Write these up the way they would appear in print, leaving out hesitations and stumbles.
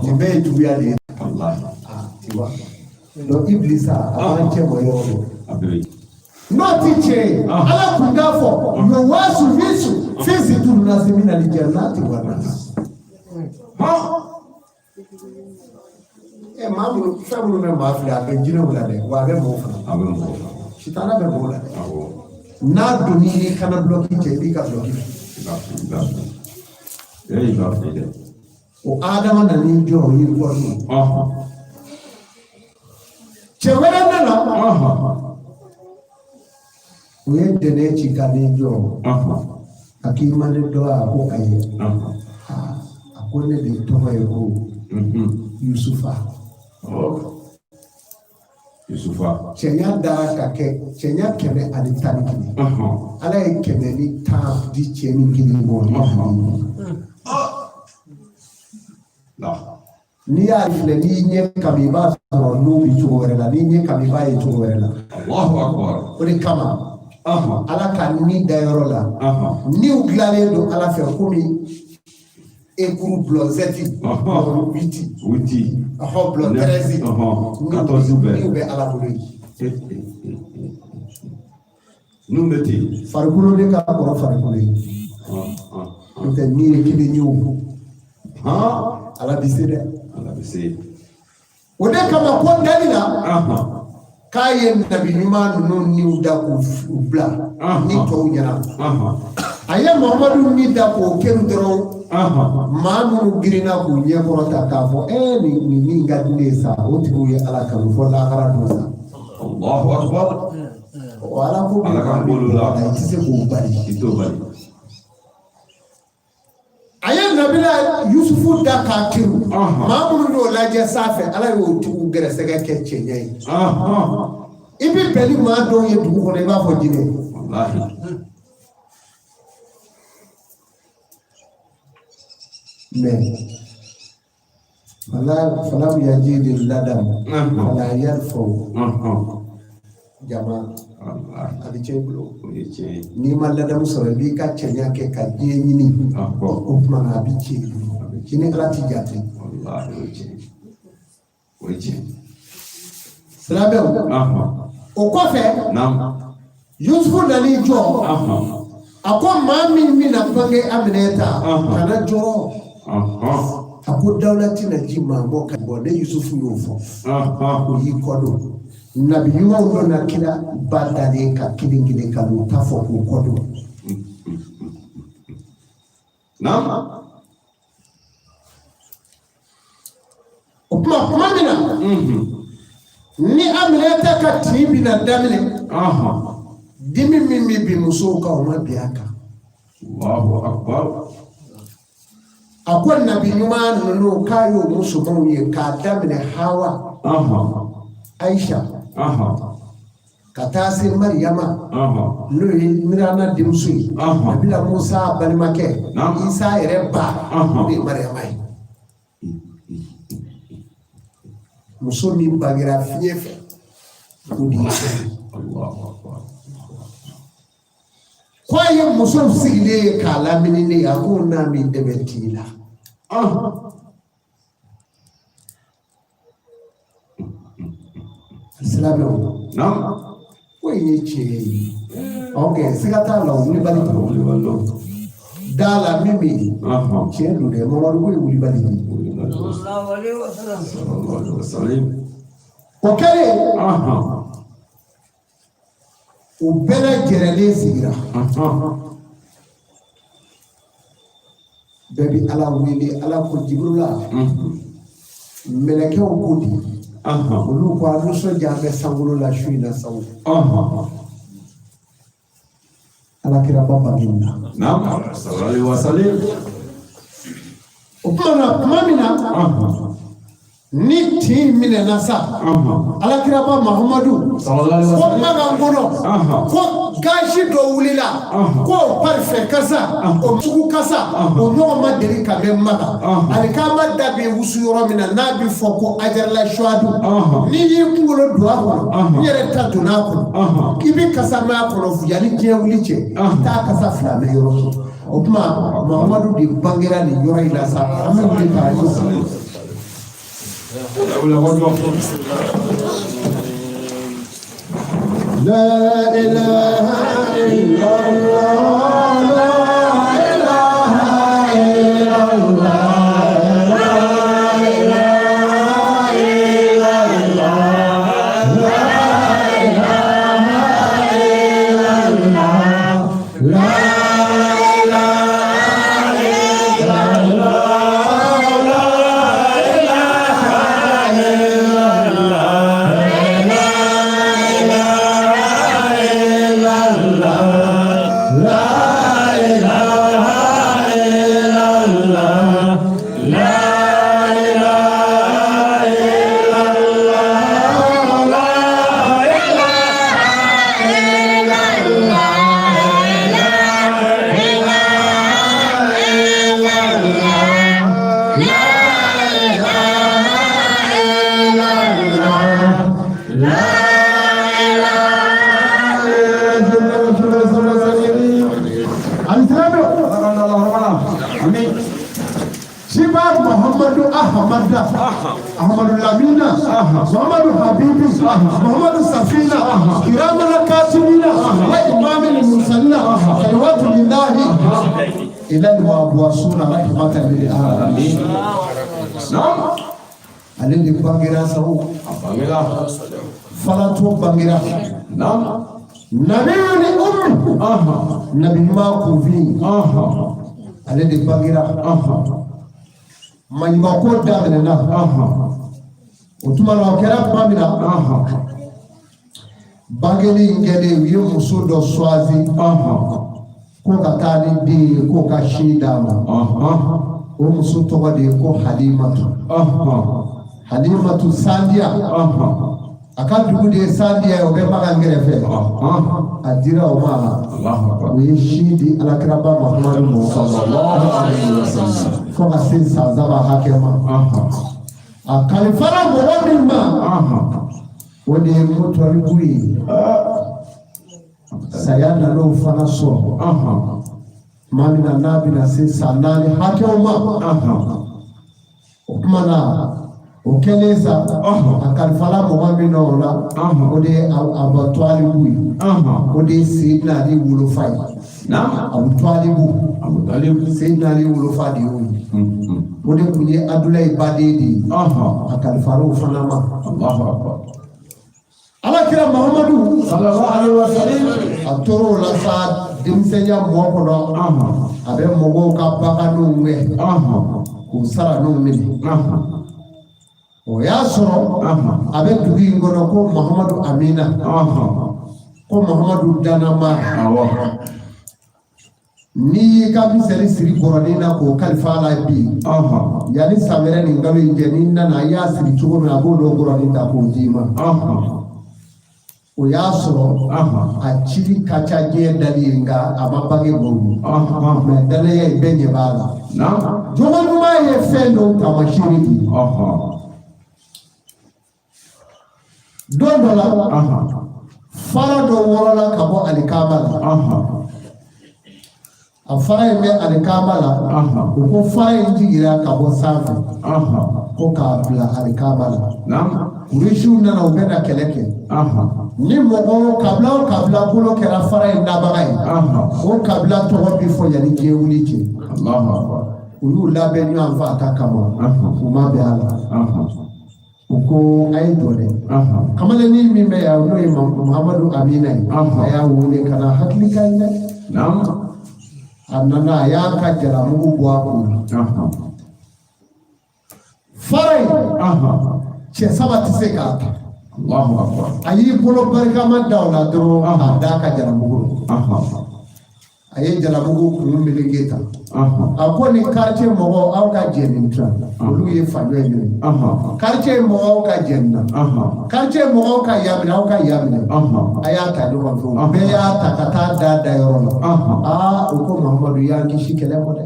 Nin bɛɛ ye juguya de ye. Tu vois, donc Iblisa, a b'an cɛ bɔ yɔrɔ dɔn. N'o ti tiɲɛ ye, Ala tun t'a fɔ yuwasuwisu fi suduri nasi minali jinnati wa nasi. Ɛ, maa minnu, fɛn minnu bɛ maa fili, a bɛ jinɛw la dɛ, wa a bɛ mɔgɔw fana. A bɛ mɔgɔw fana. Sitana bɛ mɔgɔw la dɛ. N'a donn'i ni kana dulɔki cɛ, i b'i ka dulɔki fili. I b'a fili, i b'a fili. Ee, i b'a fili dɛ. O Adama nan'i jɔ o yiri kɔrɔ. Cɛ wɛrɛ nana, o ye dɛnɛ ci ka n'i jɔ. A k'i ma ne dɔn? A ko ayi. A ko ne de tɔgɔ ye ko Yusufa. Yusufa. Cɛɲa dara ka kɛ cɛɲa 111. Ala ye 110 di cɛ min kelen bɔ. N'i y'a filɛ, n'i ɲɛ kami, i b'a sɔrɔ n'u bɛ cogo wɛrɛ la. N'i ɲɛ kami, i b'a ye cogo wɛrɛ la. Allahu akbar. O de kama, Ala ka ni da yɔrɔ la, niw dilanlen don Ala fɛ komi écrou bulon sept, bulon huit, huit, bulon 13, 14 bɛɛ. Niw bɛ Ala bolo yen. Ninnu bɛ ten. Farikolo de ka kɔrɔ farikolo ye. N'o tɛ, ni ye kelen ye o. Ala bɛ se dɛ. Ala bɛ se. O de kama ko dali la k'a ye nabi ɲuman ninnu niw da k'u bila ni tɔw ɲɛna. A ye Muhamadu ni da k'o kɛru dɔrɔn, maa minnu girinna k'u ɲɛ kɔrɔta k'a fɔ nin nin min ka di ne ye sa, o tigiw ye Ala kanu fɔ lahara don sa. Allahu akbar. O Ala ko Ala k'an bolo la. I tɛ se k'o bali. I t'o bali. A ye nabila Yusufu da k'a kiri, maa minnu y'o lajɛ sanfɛ, Ala y'o tigiw gɛrɛsɛgɛ kɛ cɛɲɛ ye. I bɛ bɛn ni maa dɔw ye dugu kɔnɔ, i b'a fɔ jinɛ. Walahi. Mais falam yajidi ladam fala yarfau jama, a bɛ cɛ i bolo. O ye tiɲɛ ye. N'i ma ladamu sɔrɔ, i b'i ka cɛɲa kɛ ka diɲɛ ɲini, o tuma na a bɛ tiɲɛ i bolo. I ni Ala ti jate. Walahi, o ye tiɲɛ ye. O ye tiɲɛ ye. Silamɛw, o kɔfɛ, Yusufu nan'i jɔ, a ko maa min bɛna bange Aminɛta, kana jɔrɔ. A ko dawula tɛna ji maa mɔ ka bɔ. Ne Yusufu y'o fɔ, o y'i kɔ don. Nabi ɲumanw donna kira ba dalen ka kelen kelen ka n'u ta fɔ k'u kɔ don. O tuma, tuma min na ni Aminɛta ka tin bɛna daminɛ, dimi min bɛ bin musow kan, o ma bin a kan. Allahu akbar. A ko nabi ɲuman ninnu, k'a y'o musomanw ye k'a daminɛ Hawa, Aisha, ka taa se Mariyama, n'o ye Mirana denmuso ye, nabila Musa balimakɛ, Isa yɛrɛ ba, o de ye Mariyama ye. Muso min bangera fiɲɛ fɛ, o de ye. Ko a ye muso sigilen ye k'a lamini ne ye, a ko n'a min dɛmɛ t'i la. Silamɛw, ko in ye tiɲɛ ye. Ok, siga t'a la, o wulibali don. Da la min bɛ yen, tiɲɛ don dɛ. Mamadu ko ye wulibali ye. O kɛlen, u bɛɛ lajɛlen sigira, bɛɛ bɛ Ala wele. Ala ko Jibirila, mɛlɛkɛw ko di, olu ko a nisɔndiya bɛ sankolo la su in na sa. Ala kiraba bange na. O tuma na, tuma min na ni tin minɛna sa, alakiraba Mahamadu ko Makan kɔnɔ, ko gazi dɔ wulila, ko parfum kasa, o sugu kasa, o ɲɔgɔn ma deli ka mɛn Makan. Alikama da bɛ wusu yɔrɔ min na, n'a bɛ fɔ ko ajarala suwadu, n'i y'i kunkolo don a kɔnɔ, n yɛrɛ ta donna a kɔnɔ, i bɛ kasa mɛn a kɔnɔ yanni diɲɛ wuli cɛ, i t'a kasa fila mɛn yɔrɔ sɔrɔ. O tuma, Mahamadu de bangera nin yɔrɔ in na sa. An bɛ wuli k'a jɔ. La ilaha illallah, la ilaha illallah, la ilaha illallah, la ilaha illallah, la ilaha illallah, la ilaha illallah, la ilaha illallah, la ilaha illallah, la ilaha illallah, la ilaha illallah, la ilaha illallah. Alisilamɛw, Amin. Siba Muhammadu Ahmada, Ahmadu Lamina, Muhammadu Habibi, Muhammadu Safina, Kiramana Katimina, wa Imamil Mursalina, Salawatu lillahi, ila al-mabuasuna rahmatan lil alamin. Naam. Ale de bangira sabu, A bangera. Falato bangira. Naam. Nabiyu ni ummi, Nabi ɲuman kunfin, ale de bangira. Maɲumanko daminɛna. O tuma na, o kɛra tuma min na, bangeli in kɛlen, u ye muso dɔ choisi ko ka taa ni den ye, k'o ka sin d'a ma. O muso tɔgɔ de ye ko Halimatu. Halimatu Sandiya, a ka dugu de ye Sandiya ye, o bɛ Makan kɛrɛfɛ. A dira o ma. Allahu akbar. O ye sin di Alakiraba Muhamadu ma Sallallahu alayhi wa sallam. fo ka se san 3 hakɛ ma. A kalifara mɔgɔ min ma, o de ye Mutɔlibu ye. Saya nan'o fana sɔrɔ tuma min na, n'a bɛna se san 4 hakɛw ma. O tuma na, o kɛlen sa, a kalifala mɔgɔ min na o la, o de ye Abu Talibu ye. O de ye Seyidina Ali wolofa ye. Naam. Abu Talibu. Abu Talib. Seyidina Ali wolofa de y'o ye. O de tun ye Abudulayi baden de ye. A kalifara o fana ma. Allahu akbar. Ala kira Muhamadu Sallallahu alayhi wa sallam. a tor'o la sa, denmisɛnya mɔ kɔnɔ, a bɛ mɔgɔw ka baganw gɛn k'u sara n'u minɛ. O y'a sɔrɔ a bɛ dugu in kɔnɔ ko Muhamadu Amina, ko Muhamadu Danama. Awɔ. N'i y'i ka misɛli siri bɔrɔnin na k'o kalifa a la bi, yanni san wɛrɛ nin kalo in cɛ, n'i nana, i y'a siri cogo min na, a b'o dɔ bɔrɔnin ta k'o d'i ma. O y'a sɔrɔ a cili ka ca diɲɛ dali ye, nka a ma bange mɔgɔw ye, mɛ danaya in bɛɛ ɲɛ b'a la. Naam. Jogo ɲuman ye fɛn dɔw taamasiyɛn de ye. Don dɔ la, fara dɔ wɔrɔla ka bɔ alikama la. A fara in bɛ alikama la, u ko fara in jiginra ka bɔ sanfɛ ko k'a bila alikama la. Naam. Kuresiw nana, u bɛna kɛlɛ kɛ. Ni mɔgɔ kabila o kabila bolo kɛra fara in dabaga ye, o kabila tɔgɔ bɛ fɔ yanni diɲɛ wuli cɛ. Allahu akbar. U y'u labɛn ɲɔgɔn fɛ a ta kama, u ma bɛn a la. U ko a ye jɔ dɛ, kamalennin min bɛ yan, n'o ye Muhamadu Amina ye, a y'a wele ka na, hakili ka ɲi dɛ. Naam. A nana, a y'a ka jalamugu bɔ a kun. Fara in, cɛ 3 tɛ se k'a ta. Allahu akbar. A y'i bolo barikama da o la dɔrɔn k'a d'a ka jalamugu rɔ. A ye jalamugu kun meleke tan. A ko ni quartier mɔgɔw, aw ka jɛ nin ta, olu ye fajɔ ye minɛ. Quartier mɔgɔw ka jɛ nin na, quartier mɔgɔw ka yan minɛ, aw ka yan minɛ, a y'a ta ɲɔgɔn fɛ. O bɛɛ y'a ta ka taa da da yɔrɔ la. Aa, o ko Muhamadu y'an kisi kɛlɛ kɔ dɛ.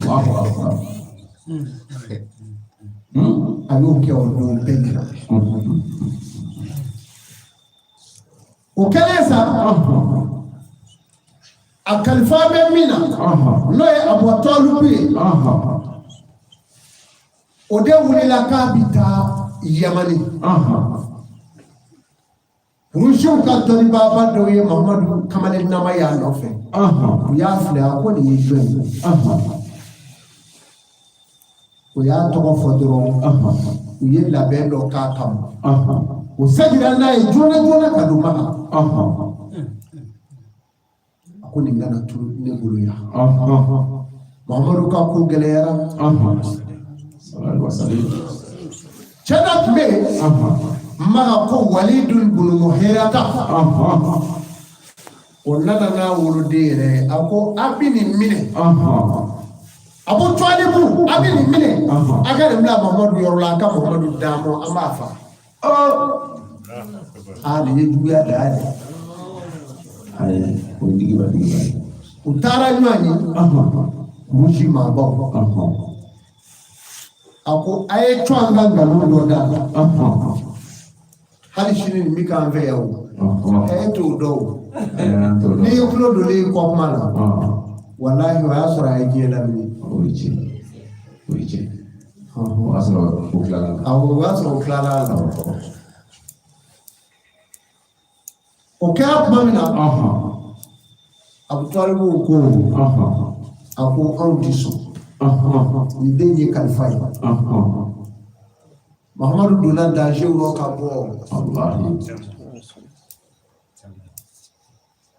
Allahu akbar. A y'o kɛ o don bɛɛ ɲɛna. O kɛlen sa, a kalifa bɛ min na, n'o ye Abu Talibu ye, o de wulila k'a bi taa Yamani, Rusiw ka dɔnnibaaba dɔw ye Mahamadu kamalen nama y'a nɔfɛ. U y'a filɛ, a ko nin ye jɔn ye? O y'a tɔgɔ fɔ dɔrɔn, u ye labɛn dɔ k'a kama. U seginna n'a ye joona joona ka don Maka. A ko nin kana to ne bolo yan. Mahamadu ka ko gɛlɛyara. Cɛ dɔ tun bɛ yen Maka ko Walidul bunu Muhirata. O nana n'a woloden yɛrɛ ye. A ko a bɛ nin minɛ, Abu Talibu, a bɛ nin minɛ, a ka nin bila Mahamadu yɔrɔ la, a ka Mahamadu d'a ma, an b'a faga. Aa, nin ye juguya dan ye dɛ. Ayi, o ye digiba digiba ye. U taara ɲɔgɔn ye Kurusi maabaw. A ko a ye cɔ an ka nkalon dɔ da. Hali sini nin bɛ k'an fɛ yan o. E t'o dɔn o. N'i ye tulo donnen kɔ kuma la, walahi, o y'a sɔrɔ a ye diɲɛ lamini. O ye tiɲɛ, o ye tiɲɛ. O y'a sɔrɔ o tilala la. Awɔ, o y'a sɔrɔ o tilala a la. O kɛra tuma min na, Abu Talibu ko, a ko anw ti sɔn, nin den ye kalifa ye. Mahamadu donna danger rɔ ka bɔ.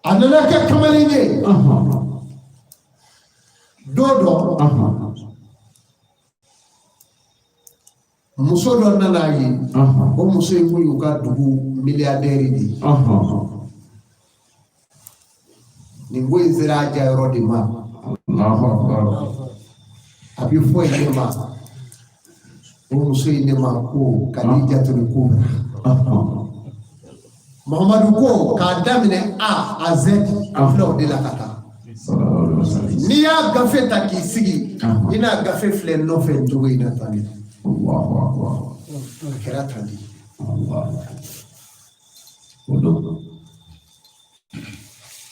A nana kɛ kamalen ye. Don dɔ, muso dɔ nana a ye. O muso in kun y'u ka dugu miliyardɛri de ye. Nin ko in sera a diyayɔrɔ de ma. A bɛ fɔ yen de ma, o muso in de ma ko Kadijatul Kubra. Mahamadu ko k'a daminɛ A à Z, a filɛ o de la ka taa. N'i y'a gafe ta k'i sigi, i n'a gafe filɛ nɔfɛ cogo in na tan de. A kɛra tan de.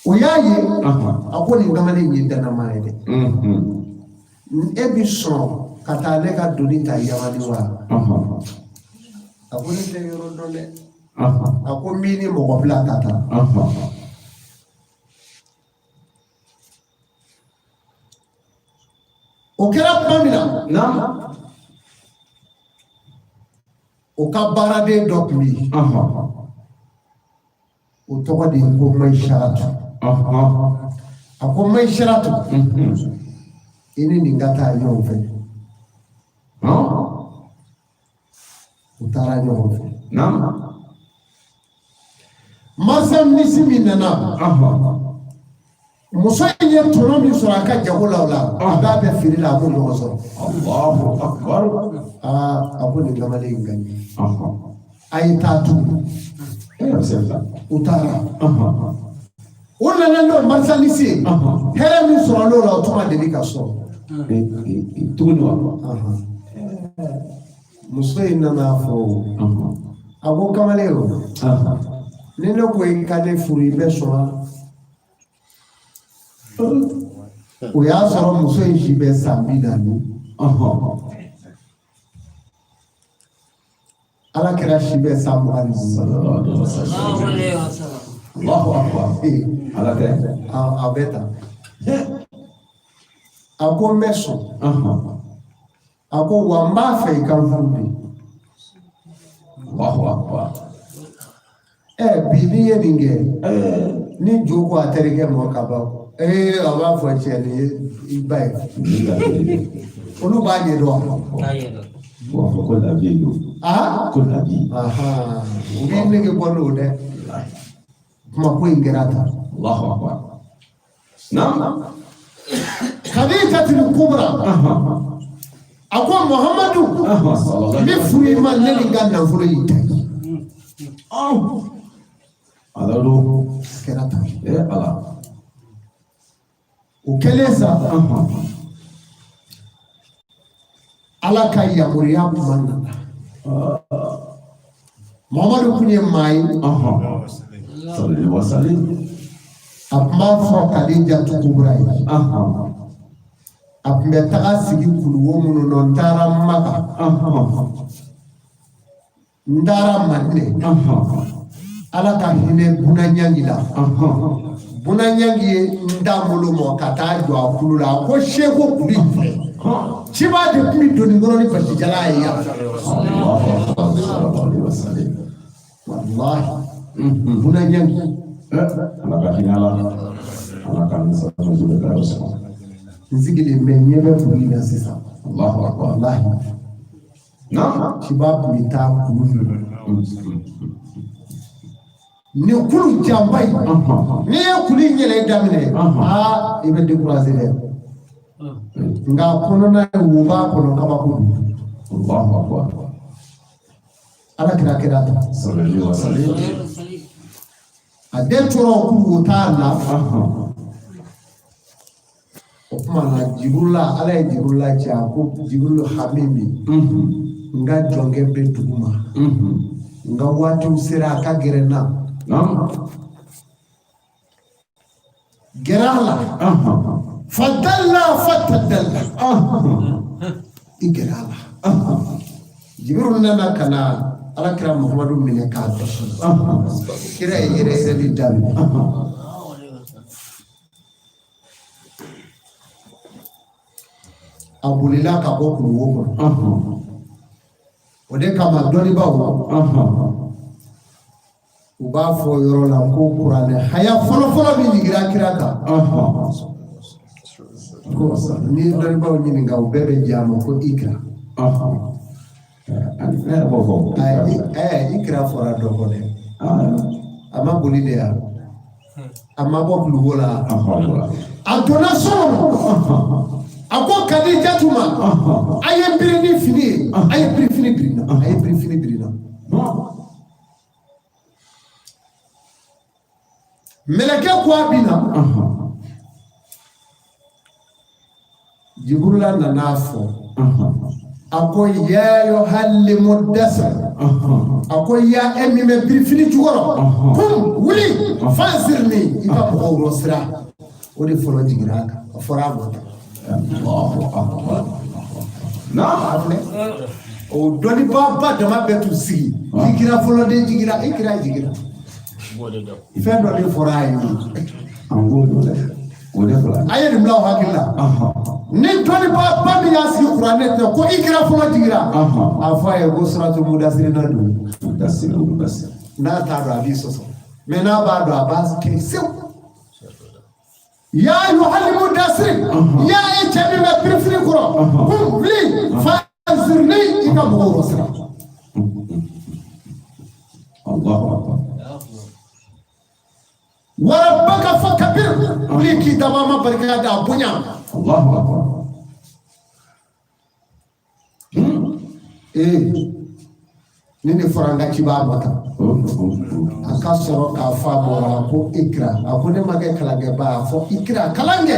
O y'a ye, a ko nin kamalen ye dannama ye dɛ. E bɛ sɔn ka taa ne ka doni ta Yamani wa? A ko ne tɛ yɔrɔ dɔn dɛ. A ko n b'i ni mɔgɔ bila ka taa. O kɛra tuma min na, o ka baaraden dɔ tun bɛ yen, o tɔgɔ de ye ko Mayisaratu. A ko Mayisaratu, i ni nin ka taa ɲɔgɔn fɛ. U taara ɲɔgɔn fɛ. Marchandise min nana, muso in ye tɔnɔ min sɔrɔ a ka jago la, o la a b'a bɛɛ feere la, a b'o ɲɔgɔn sɔrɔ. Aa, a ko nin kamalen in ka ɲi, a ye taa tugun. U taara, u nana n'o marchandise ye. Hɛrɛ min sɔrɔ l'o la, o tun ma deli ka sɔrɔ. Tuguni wa? Muso in nana a fɔ o, a ko kamalen o, ni ne ko i ka ne furu, i bɛ sɔn wa? O y'a sɔrɔ muso in si bɛ san 40. Ala kira si bɛ san 25. Allahu akbar. Ala tɛ. A bɛ tan. A ko n bɛ sɔn. A ko wa n b'a fɛ i ka n furu de. Allahu akbar. Ɛ, bi n'i ye nin kɛ, ni jo ko a terikɛ ma ka ban, ee, a b'a fɔ cɛ nin ye i ba ye. Olu b'a ɲɛdɔn. U b'a fɔ ko la vie don. Aa. Ko la vie. U b'i nege bɔ n'o dɛ. Kuma ko in kɛra tan. Allahu akbar. Naam. Khadijatul Kubra a ko Muhammadu, n bɛ furu i ma, ne ni n ka nafolo y'i ta ye. Ala don. Kɛra tan. Eh Ala. O kɛlen sa, Ala ka yamaruya kuma nana. Muhammadu kun ye maa ye. Sallallahu wasallam. A tun b'a fɔ Khadijatu Kubra ye. A tun bɛ taga sigi kuluwo minnu nɔ, n taara Maka. N taara Madinɛ, Ala ka hinɛ Bunaɲangi la. Bunaɲangi ye n da bolo mɔ ka taa jɔ a kulu la, a ko seko kulu in filɛ, ciba de tun bɛ doni kɔnɔ ni basijala ye yan. Walahi, Bunaɲangi. Ala ka hinɛ la, Ala ka nisɔndiya ka sɔrɔ. N sigilen bɛ, ɲɛ bɛ kulu in na sisan. Allahu akbar. Walahi. Naam. Ciba tun bɛ taa kulu nin kulu janba in. N'i ye kulu in yɛlɛ daminɛ, aa, i bɛ découragé dɛ. Nka kɔnɔna ye, wo b'a kɔnɔ, kabako don. Allahu akbar. Ala kira kɛra tan. Sallallahu alaihi wasallam. A den tora o kulu wo t'a la. O tuma na, Jibirila, Ala ye Jibirila ci. A ko: Jibirila, hami min n ka jɔnkɛ bɛ dugu ma, n ka waatiw sera, a ka gɛrɛ n na. Gɛrɛ a la. Fadalla fatadalla, i gɛrɛ a la. Jibirila nana ka na Ala kira Muhamadu minɛ k'a bisi. Kira ye yɛrɛ yɛrɛli daminɛ. A bolila ka bɔ kuluwo kɔnɔ. O de kama dɔnnibaaw u b'a fɔ yɔrɔ la ko kuranɛ haya fɔlɔfɔlɔ min jigira kira kan, ko n'i ye dɔnnibaaw ɲininka, u bɛɛ bɛ jɛ a ma ko ikira. Ne yɛrɛ b'o fɔ. Ikira fɔra dɔ kɔ dɛ. A ma boli de yan, a ma bɔ kuluwo la, a donna so kɔnɔ. A ko Kadijatu ma: a ye n biri ni fini ye. A ye birifini biri n na, a ye birifini biri n na. Mɛlɛkɛ ko a bɛ na. Jiburula nana a fɔ, a ko: ya ayyuhal mudassir, a ko ya e min bɛ birifini jukɔrɔ, kum, wuli, fanzirni, i ka mɔgɔw rɔ sira. O de fɔlɔ jiginna a kan, a fɔra a ma tan. Allahu akbar. A filɛ, o dɔnnibaaba dama bɛɛ t'u sigi, i kira fɔlɔ den jiginna, i kira jiginna, fɛn dɔ de fɔra a ye. An b'o dɔn dɛ. O de fɔlɔ. A ye nin bila aw hakili la. Ni dɔnnibaaba min y'a sigi kuranɛ tɛ ko i kira fɔlɔ jiginna, a fɔ a ye ko suratu mudasiri dɔ don. Mudasir, mudasir. N'a t'a dɔn, a b'i sɔsɔ, mɛ n'a b'a dɔn, a b'a kɛ sewu. Ya ayyuhal mudasir, ya e cɛ min bɛ birifini kɔrɔ, kum, wuli, fanzirni, i ka mɔgɔw rɔ sira. Allahu akbar. Warabbaka fakabir, wuli k'i dabaa ma barika da a bonya. Allahu akbar. Ee, ni ne fɔra n ka cibaa ma tan, a ka sɔrɔ k'a fɔ a ma ko ikira. A ko ne ma kɛ kalankɛba. A fɔ ikira, kalan kɛ.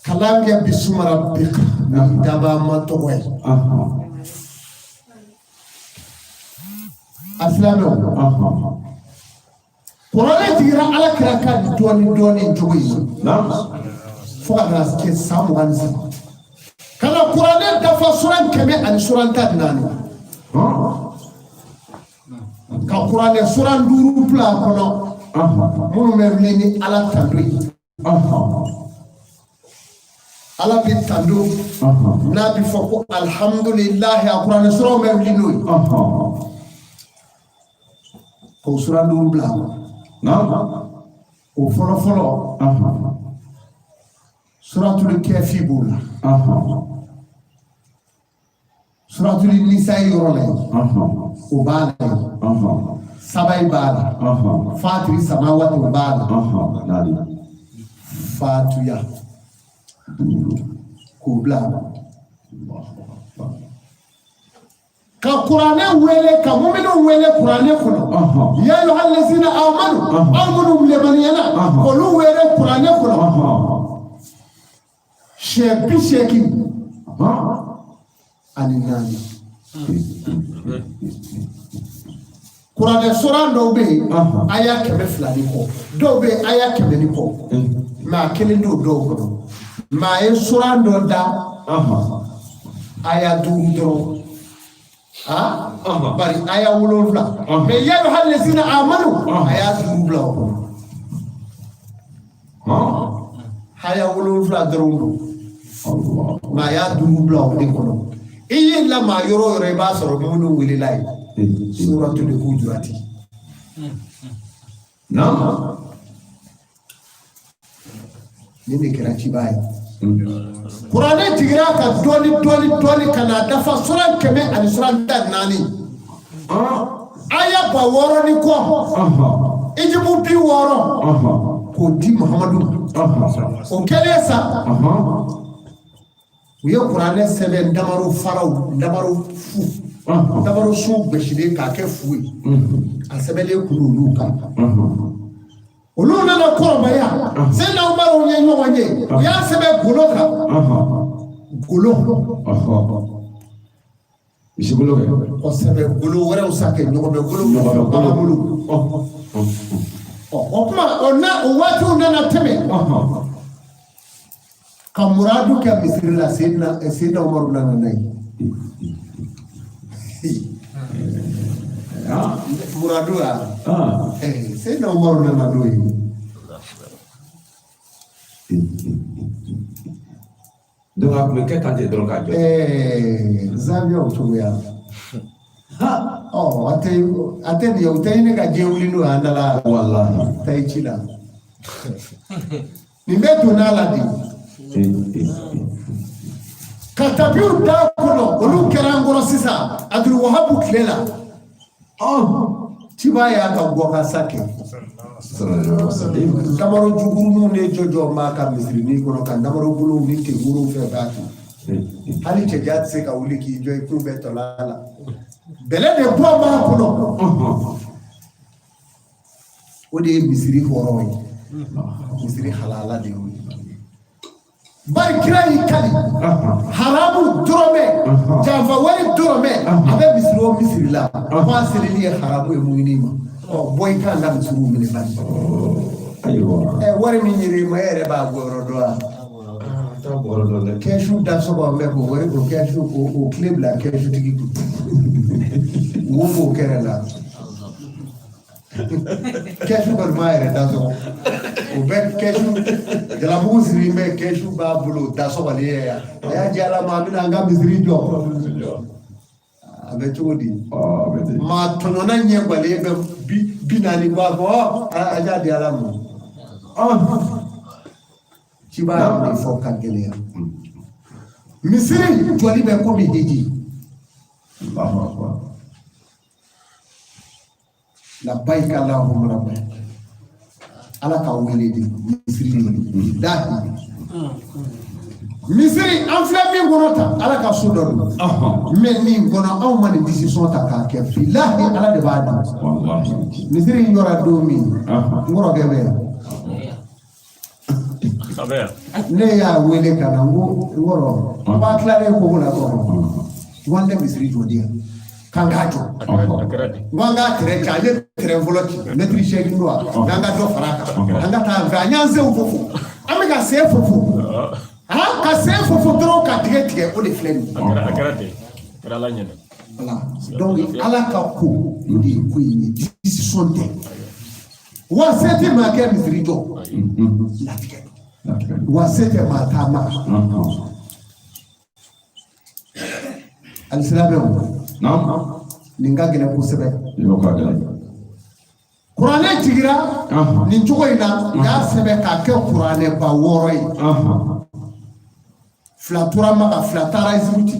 Kalan kɛ bisimi rabbika, ni dabaa ma tɔgɔ ye. A silamɛw, kuranɛ jigira Ala kira kan dɔɔni dɔɔni cogo in na fo ka na kɛ san 23, ka na kuranɛ dafa suran 100 ani suran 14, ka kuranɛ suran 5 bila a kɔnɔ minnu bɛ wuli ni Ala tando ye. Ala bɛ tando n'a bɛ fɔ ko alihamudulilahi, a kuranɛ suranw bɛ wuli n'o ye, k'o suran 5 bila a kɔnɔ. O fɔlɔ fɔlɔ, suratul kɛfi b'o la, suratul nisayi yɔrɔ la yen, o b'a la yen, sabayi b'a la, fatiri samawati o b'a la, fatuya k'o bila a kɔnɔ, ka kuranɛ wele, ka muminu wele kuranɛ kɔnɔ, ya ayyuhallazina amanu, aw minnu limaniyana, k'olu wele kuranɛ kɔnɔ siɲɛ 84. Kuranɛ suran dɔw bɛ yen aya 200 ni kɔ, dɔw bɛ yen aya 100 ni kɔ, mɛ a kelen t'o dɔw kɔnɔ. Mɛ a ye suran dɔ da. Aya 5 dɔrɔn. Bari aya 7. Mais ya ayyuhal ladzina amanu a y'a 5 bila o kɔnɔ. Aya 7 dɔrɔn don. Nka a y'a 5 bila o de kɔnɔ. I y'i lama yɔrɔ o yɔrɔ i b'a sɔrɔ minnu welela yen. Suratul Hujurati. Nin de kɛra ciba ye. Kuranɛ jiginra ka dɔɔni dɔɔni dɔɔni ka n'a dafa sura 100 ani sura 14. Aya 6000 ni kɔ. Ijibu 60 k'o di Muhamadu ma. O kɛlen sa. U ye kuranɛ sɛbɛn damaro faraw damaro fu damaro sun gosilen k'a kɛ fu ye. A sɛbɛnlen kun olu kan. Olu nana kɔrɔbaya. Seyidina Umaru ye ɲɔgɔn ye. U y'a sɛbɛn golo kan. Golo. Misigolo kɛ. Kosɛbɛ, golo wɛrɛw sa kɛ ɲɔgɔnbɛ golo bagan bolo. O tuma o na o waatiw nana tɛmɛ. Ka muradu kɛ misiri la Seyidina Umaru nana n'a ye. Muradu ya. Seyidina Umaru nana n'o ye. Donc a tun bɛ kɛ tan de dɔrɔn k'a jɔ. Zawiyaw cogoya. Ɔ a tɛ nin ye, u tɛ ɲini ka diɲɛ wuli n'o ye an da la. Walahi. Taa i ci la. Nin bɛɛ donna a la de. Ka tapiw d'a kɔnɔ, olu kɛra an kɔrɔ sisan Abdul Wahabu tile la. Ciba y'a ka gɔkasa kɛ. Damaro juguruninw de jɔjɔ b'a ka misirinin kɔnɔ ka damaro bolow ni tenkuruw fɛn b'a kun. Hali cɛja tɛ se ka wuli k'i jɔ i kun bɛɛ tɔla la. Bɛlɛ de bɔ b'a kɔnɔ. O de ye misiri hɔrɔn ye. Misiri halala de y'o ye. Bari kira y'i kali haramu dɔrɔmɛ janfa wari dɔrɔmɛ a bɛ misiri o misiri la f'a selili ye haramu ye mumini ma. Ɔ bɔ i kan ka misiriw minɛ bani. Ayiwa. Wari min yir'i ma e yɛrɛ b'a bɔ yɔrɔ dɔn wa? Kɛsu da sɔgɔ bɛ k'o wari k'o kɛsu k'o tile bila kɛsu tigi kun. Wo b'o kɛrɛ la. Kɛsu kɔni m'a yɛrɛ da sɔgɔ. O bɛ kɛsu jalabugu siri bɛ kɛsu b'a bolo da sɔgɔlen ye yan. A y'a di Ala ma a bɛna an ka misiri jɔ. A bɛ cogo di? Maa tɔɲɔna ɲɛ gbalen bɛ 40 bɔ a fɔ a y'a di Ala ma. Ciba y'a de fɔ ka gɛlɛya. Misiri jɔli bɛ komi hiji. Labbaika Allahumma labbaik. Ala ka wele de misiri jɔli. Bilahi. Misiri an filɛ min kɔnɔ tan Ala ka so dɔ don. Mais nin kɔnɔ anw ma nin décision ta k'a kɛ bilahi Ala de b'a dɔn. Misiri in jɔra don min n kɔrɔkɛ bɛ yan. Ne y'a wele ka na n ko n kɔrɔ n b'a tilalen koko la kɔrɔ n ko an tɛ misiri jɔ di yan k'an k'a jɔ n ko an k'a tɛrɛn ci an ye tɛrɛn fɔlɔ ci mɛtiri 8 don wa n'an ka dɔ fara a kan an ka taa an fɛ an y'an senw fofo an bɛ ka sen fofo ka sen fofo dɔrɔn ka tigɛ tigɛ o de filɛ nin ye. A kɛra ten, a kɛra Ala ɲɛna. Voilà, donc Ala ka ko o de ye ko in ye décision tɛ. Wa se tɛ maa kɛ misiri jɔ latigɛ wa se tɛ maa taama. Alisilamɛw nin ka gɛlɛn kosɛbɛ. Kuranɛ jigira nin cogo in na u y'a sɛbɛn k'a kɛ kuranɛba 6 ye. 2 tora Maka, 2 taara Eziputi,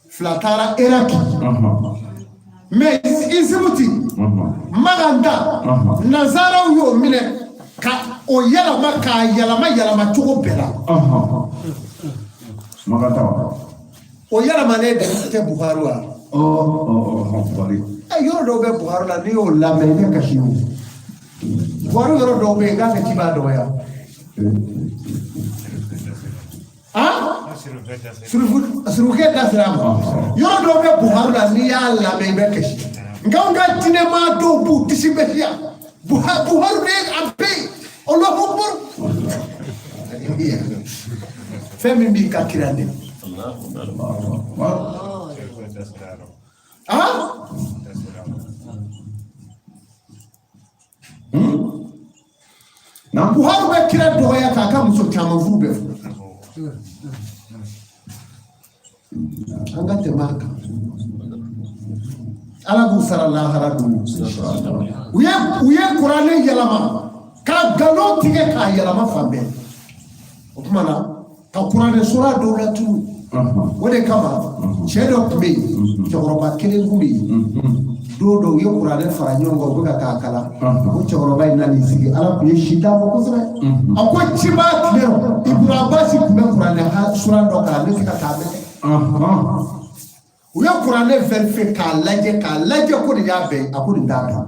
2 taara Iraki. Mais Eziputi Makan ta nanzaraw y'o minɛ ka o yɛlɛma k'a yɛlɛma yɛlɛma cogo bɛɛ la. Makan ta o yɛlɛmalen de tɛ Buhari wa? Yɔrɔ dɔw bɛ Buhari la n'i y'o lamɛn i bɛ kasi o. Buhari yɔrɔ dɔw bɛ yen k'a tɛ ci b'a dɔgɔya. Surukɛ da sera a ma. Yɔrɔ dɔw bɛ Buhari la n'i y'a lamɛn i bɛ kasi. Nka anw ka diinɛmaa dɔw b'u disi bɛ yan. Buhari de a bɛ yen. Allahu Akbar. Fɛn min b'i ka kira neni. Ah? Buhari bɛ kira dɔgɔya k'a ka muso caman furu bɛɛ fɔ. An ka tɛmɛ a kan. Ala b'u sara lahara don. U ye kuranɛ yɛlɛma ka nkalon tigɛ k'a yɛlɛma fan bɛɛ. O tuma na ka kuranɛ sura dɔw latunu. O de kama cɛ dɔ tun bɛ yen, cɛkɔrɔba kelen tun bɛ yen. Don dɔ u ye kuranɛ fara ɲɔgɔn kan, u bɛ ka k'a kalan. O cɛkɔrɔba in nan'i sigi, Ala tun ye si d'a ma kosɛbɛ. A ko ciba tile rɔ, Ibunu Abasi tun bɛ kuranɛ sura dɔ kalan, ne tɛ ka k'a mɛn. U ye kuranɛ vérifier k'a lajɛ ko nin y'a bɛɛ ye, a ko nin t'a dɔn.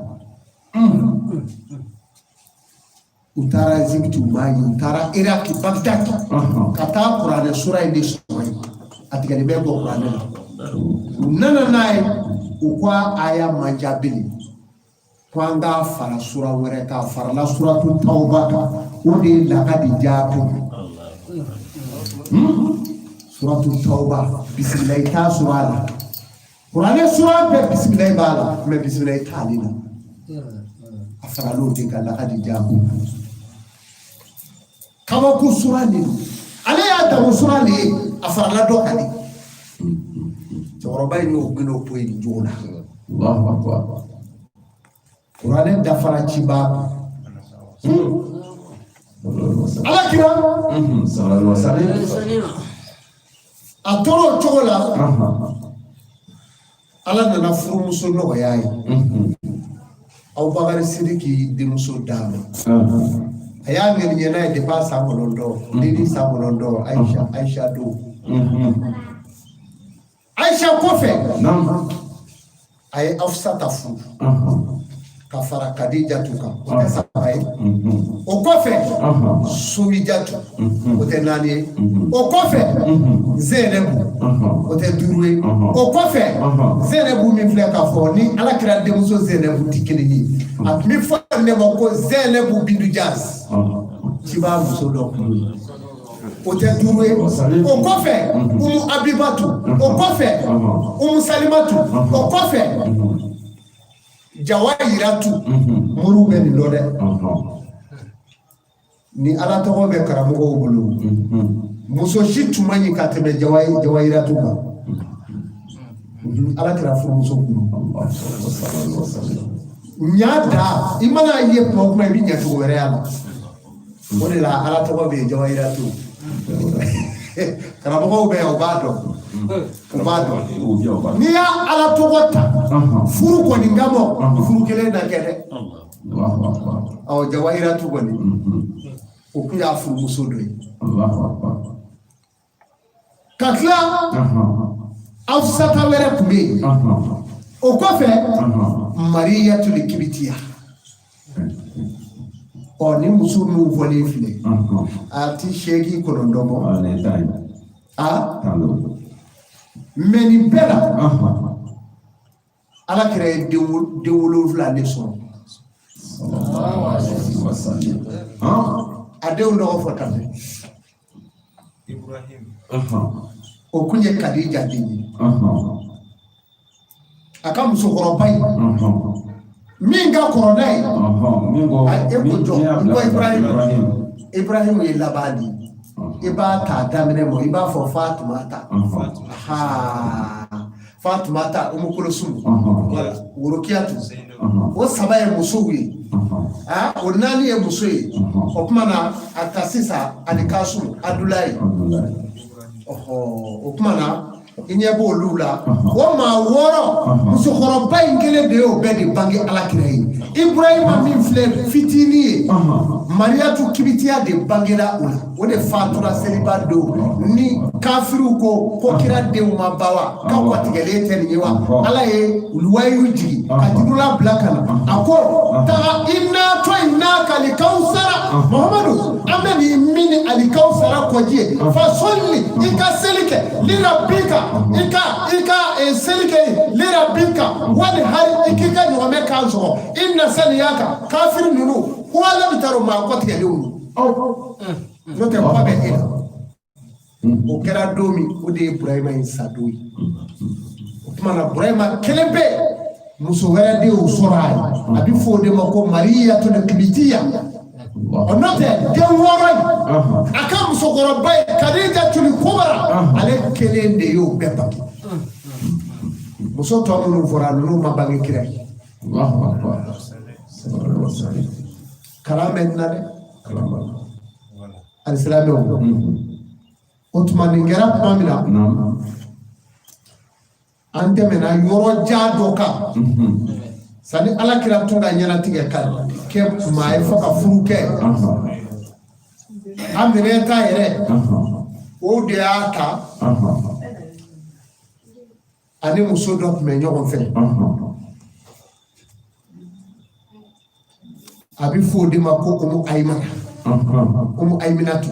U taara Egypte, u m'a ye, u taara Iraki, Bagdad, ka taa kuranɛ sura in de sɔrɔ yen. A tigɛlen bɛ bɔ kuranɛ la. U nana n'a ye, u ko a aya man ca bilen, ko an k'a fara sura wɛrɛ kan. A farala suratu tawba kan, o de ye lakadi jaakum. Suratu tawba, bisimilayi t'a sɔrɔ a la. Kuranɛ sura bɛɛ bisimilayi b'a la, mais bisimilayi t'ale la. A faral'o de kan, lakadi jaakum. Kabako sura de don, ale y'a damo sura de ye, a farala dɔ kan de. Cɛkɔrɔba in y'o gindo bɔ yen cogo la. Kuranɛ dafara ciba kun. Ala kira a tora o cogo la. Ala nana furumuso nɔgɔya ye. Abubakari Sidiki denmuso d'a ma. A y'a ŋaniya n'a ye depuis a san 9, denni san 9, Aisha don. Aisha kɔfɛ, a ye Afusata furu ka fara Kadijatu kan, o tɛ saba ye. O kɔfɛ, Sowijatu, o tɛ naani ye. O kɔfɛ, Zɛnɛbu, o tɛ duuru ye. O kɔfɛ, Zɛnɛbu min filɛ k'a fɔ ni Ala kira denmuso Zɛnɛbu tɛ kelen ye. A tun bɛ fɔ ne ma ko Zɛnɛbu bintu Jasi, ciba muso dɔ tun ye. O tɛ duuru ye. O kɔfɛ, Umu Abibatu. O kɔfɛ, Umu Salimatu. O kɔfɛ, Jawayiratu. Moriw bɛ nin dɔn dɛ. Ni Ala tɔgɔ bɛ karamɔgɔw bolo, muso si tun man ɲi ka tɛmɛ Jawayiratu kan. Ala kira furumuso kun. Ɲa da, i mana ye kuma o kuma, i bɛ ɲɛ cogo wɛrɛ y'a la. O de la Ala tɔgɔ bɛ yen, Jawayiratu. Karamɔgɔw bɛ yan, u b'a dɔn. U b'a dɔn. N'i y'a Ala tɔgɔ ta, furu kɔni kama, furu kelen na kɛ dɛ. Ɔ Jawayiratu kɔni, o kun y'a furumuso dɔ ye. Ka tila, Afusata wɛrɛ tun bɛ yen. O kɔfɛ, Mariyatu Kibitiya. Ɔ ni muso minnu fɔlen filɛ, a ti 89 bɔ. A mais nin bɛɛ la, Ala kira ye den 7 de sɔrɔ. A denw tɔgɔ fɔ tan dɛ. O kun ye Kadija den ye. A ka musokɔrɔba in min ka kɔrɔ n'a ye, e ko jɔ ko Ibrahim ye laban de ye. I b'a ta daminɛ ma, i b'a fɔ Fatumata, Fatumata, Umu Kulusum, Worokiyatu. O saba ye musow ye, o naani ye muso ye. O tuma na a ta sisan ani Kasum, Adulayi. O tuma na i ɲɛ b'olu la, o maa 6, musokɔrɔba in kelen de y'o bɛɛ de bange Ala kira ye. Ibrahima min filɛ fitinin ye, Mariyatu Kibitiya de bangela o la. O de fatura seliba don ni kafiriw ko kira denw ma ba wa, k'aw ka tigɛlen tɛ nin ye wa. Ala ye wayu jigin ka jibirila bila ka na, a ko taga i natɔ in n'a ka alikawusara, Muhamadu, an bɛ nin min ni alikawusara kɔji ye, fasɔli, i ka seli kɛ lirabika, i ka seli kɛ lirabika wali hari, i k'i ka ɲɔgɔmɛ kan sɔgɔ i na saniya kan. Kafiri ninnu ko ala bɛ taa o maa kɔtigɛlenw don, n'o tɛ kɔ bɛ e la. O kɛra don min, o de ye Burahima in sa don ye. O tuma na, Burahima kelen bɛ, muso wɛrɛ de y'o sɔrɔ a ye, a bɛ fɔ o de ma ko Mariyatul Kibitiya. O n'o tɛ, den wɔɔrɔ in, a ka musokɔrɔba ye Kadijatul Kubra, ale kelen de y'o bɛɛ bange. Muso tɔ minnu fɔra, ninnu ma bange kira ye. Allahu akbar. Sallallahu alaihi wasallam. Kalan bɛ nin na dɛ. Kalan b'a la. Alisilamɛw, o tuma nin kɛra tuma min na, an tɛmɛna yɔrɔ jan dɔ kan sani Ala kira tun ka ɲɛnatigɛ ka kɛ maa ye fo ka furu kɛ. Aminata yɛrɛ, o de y'a ta, ani muso dɔ tun bɛ ɲɔgɔn fɛ, a bɛ fɔ o de ma ko Umu Ayimana, Umu Ayiminatu.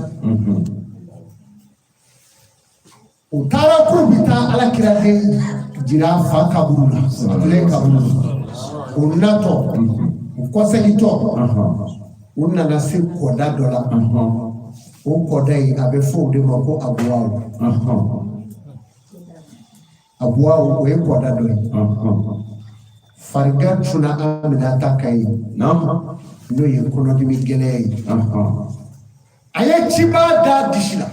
U taara k'u bɛ taa Ala kira den jira fa kaburu la, Abudulayi kaburu la. U natɔ, u kɔsegintɔ, u nana se kɔda dɔ la. O kɔda in, a bɛ fɔ o de ma ko Abuwawu. Abuwawu, o ye kɔda dɔ ye. Farigan cunna Aminata kan yen, n'o ye kɔnɔdimi gɛlɛn ye. A ye ciba da disi la.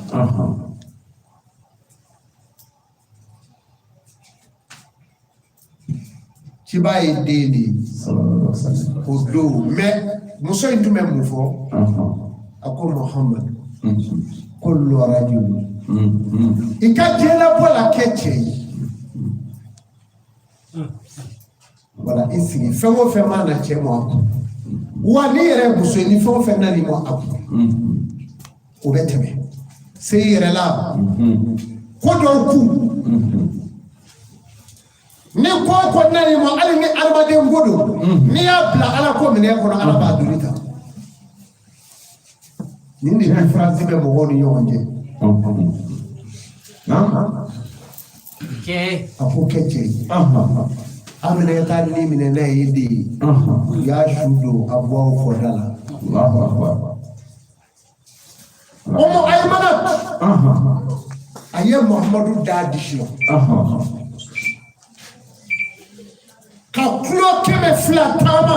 Ciba ye den de ye o don. Mais muso in tun bɛ mun fɔ? A ko: "Muhamadu, ko lɔrajulu, i ka diɲɛlabɔ la, kɛ cɛ ye. Wala i sigi, fɛn o fɛn mana na cɛ ma a kun, wa n'i yɛrɛ ye muso ye, ni fɛn o fɛn nan'i ma a kun, o bɛ tɛmɛ. Se i yɛrɛ la, ko dɔw kun, ni ko o ko nan'i ma, hali ni adamaden ko don, n'i y'a bila Ala ko minɛ kɔnɔ, Ala b'a doni ta." Nin de différence bɛ mɔgɔw ni ɲɔgɔn cɛ. A ko kɛ cɛ ye. Aminata ni minɛ n'a ye den ye, u y'a su don a bɔ aw kɔda la. Allahu akbar. Umu Ayimana, a ye Muhamadu d'a disi la ka kulo 200 taama.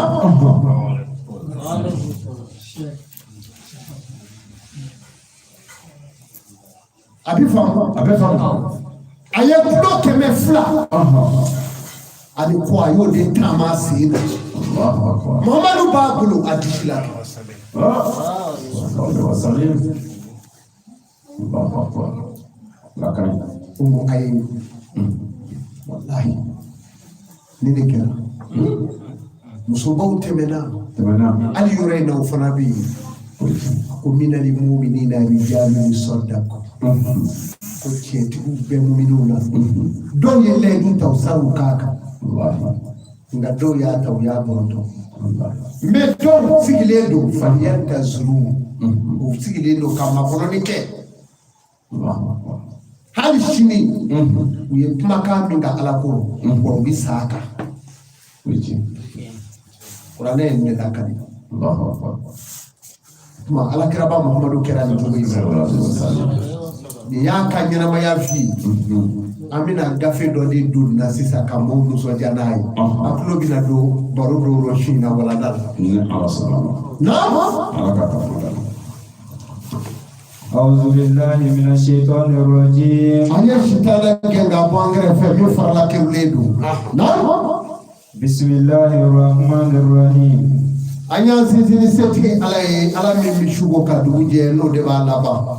A bɛ faamu. A bɛ faamu. A ye kulo 200 ani kɔ, a y'o de taama sen na. Allahu akbar. Muhamadu b'a bolo a disi la. Sallallahu alaihi wasallam. Allahu akbar. La kaɲi. Umu Ayi, walahi, ni de kɛra, musobaw tɛmɛna. Tɛmɛna. Hali yɔrɔ in na, o fana bɛ yen. A ko minali muminina rijalun sadaku, ko tiɲɛtigiw bɛ muminw na. Dɔw ye layidu ta, u sar'u k'a kan. Wallahi. Nka dɔw y'a ta, u y'a bɔrɔtɔ. Wallahi. Mais dɔw sigilen don faliyantazuru, u sigilen don ka makɔnɔni kɛ. Allahu akbar. Hali sini, u ye kumakan min ka Ala ko wa, u bɛ sa a kan. O ye tiɲɛ. Kuranɛ ye nin de lakali. Allahu akbar. Tuma Alakiraba Muhamadu kɛra nin cogo in. Sallallahu alaihi wasallam. Nin y'a ka ɲɛnamaya fi ye. An bɛna gafe dɔ de don na sisan ka maaw nisɔndiya n'a ye. A tulo bɛna don baro dɔw rɔ su in na walanda la. Ni Ala sɔnna ma. Naam. Ala ka taa fɔ la. أعوذ بالله من الشيطان الرجيم. An ye sitanɛ gɛn ka bɔ an kɛrɛfɛ min farala kewulen don. Naam. بسم الله الرحمن الرحيم. An y'an sinsin ni setigi Ala ye, Ala min bɛ su ko ka dugu jɛ, n'o de b'a laban.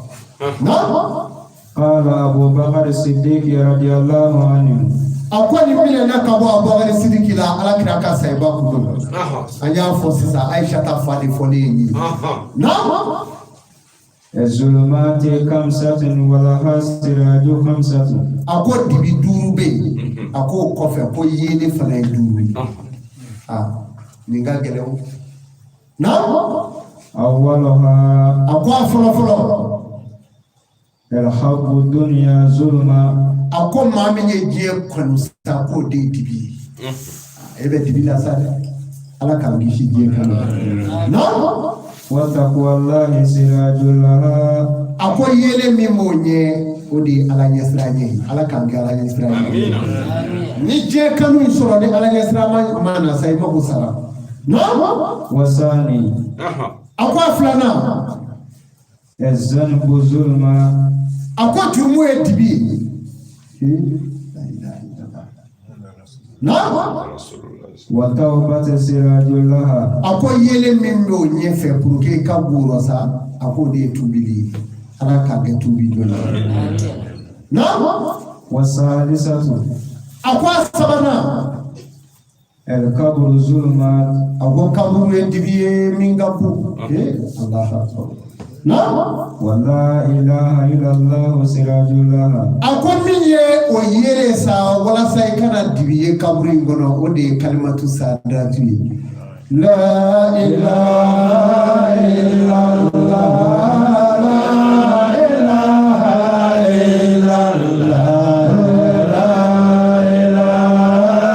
Naam. قال أبو بكر الصديق رضي الله عنه. A ko nin minɛna ka bɔ Abubakar Sidiki la, Ala kira ka sayiba kun don. An y'a fɔ sisan, Ayisa ta fa de fɔ ne ye nin ye. Naam. الظلمات خمسة ولها سراج خمسة. A ko dibi duuru bɛ yen. A ko o kɔfɛ ko yeelen fana ye duuru ye. Aa, nin ka gɛlɛn o. Naam. أولها A ko a fɔlɔ fɔlɔ. الحب الدنيا ظلمة. A ko maa min ye diɲɛ kanu sa, k'o de ye dibi ye. E bɛ dibi la sa dɛ, Ala k'an kisi diɲɛ kanu. Naam. وتقوى الله سراج لها. A ko yeelen min b'o ɲɛ, o de ye Ala ɲɛsiran ye. Ala k'an kɛ Ala ɲɛsiran ye. Ni diɲɛ kanu in sɔrɔ ni Ala ɲɛsiran ma na sa, i mako sara. والثاني A ko a filanan, الذنب ظلمة. A ko jurumu ye dibi ye. Na والتوبة سراج لها. A ko yeelen min b'o ɲɛfɛ pour que i ka wɔrɔ sa, a k'o de ye tubili ye. Ala k'a kɛ tubi dɔ ye. Na والثالثة A ko a sabanan, القبر ظلمات. A ko kaburu ye dibi ye min ka bon. Ee, Alahu akbar. Na ولا إله إلا الله سراج لها. A ko min ye o yeelen sa walasa i kana dibi ye kaburu in kɔnɔ, o de ye kalimatu sadatu ye. La ilaha illallah, la ilaha illallah, la ilaha illallah, la ilaha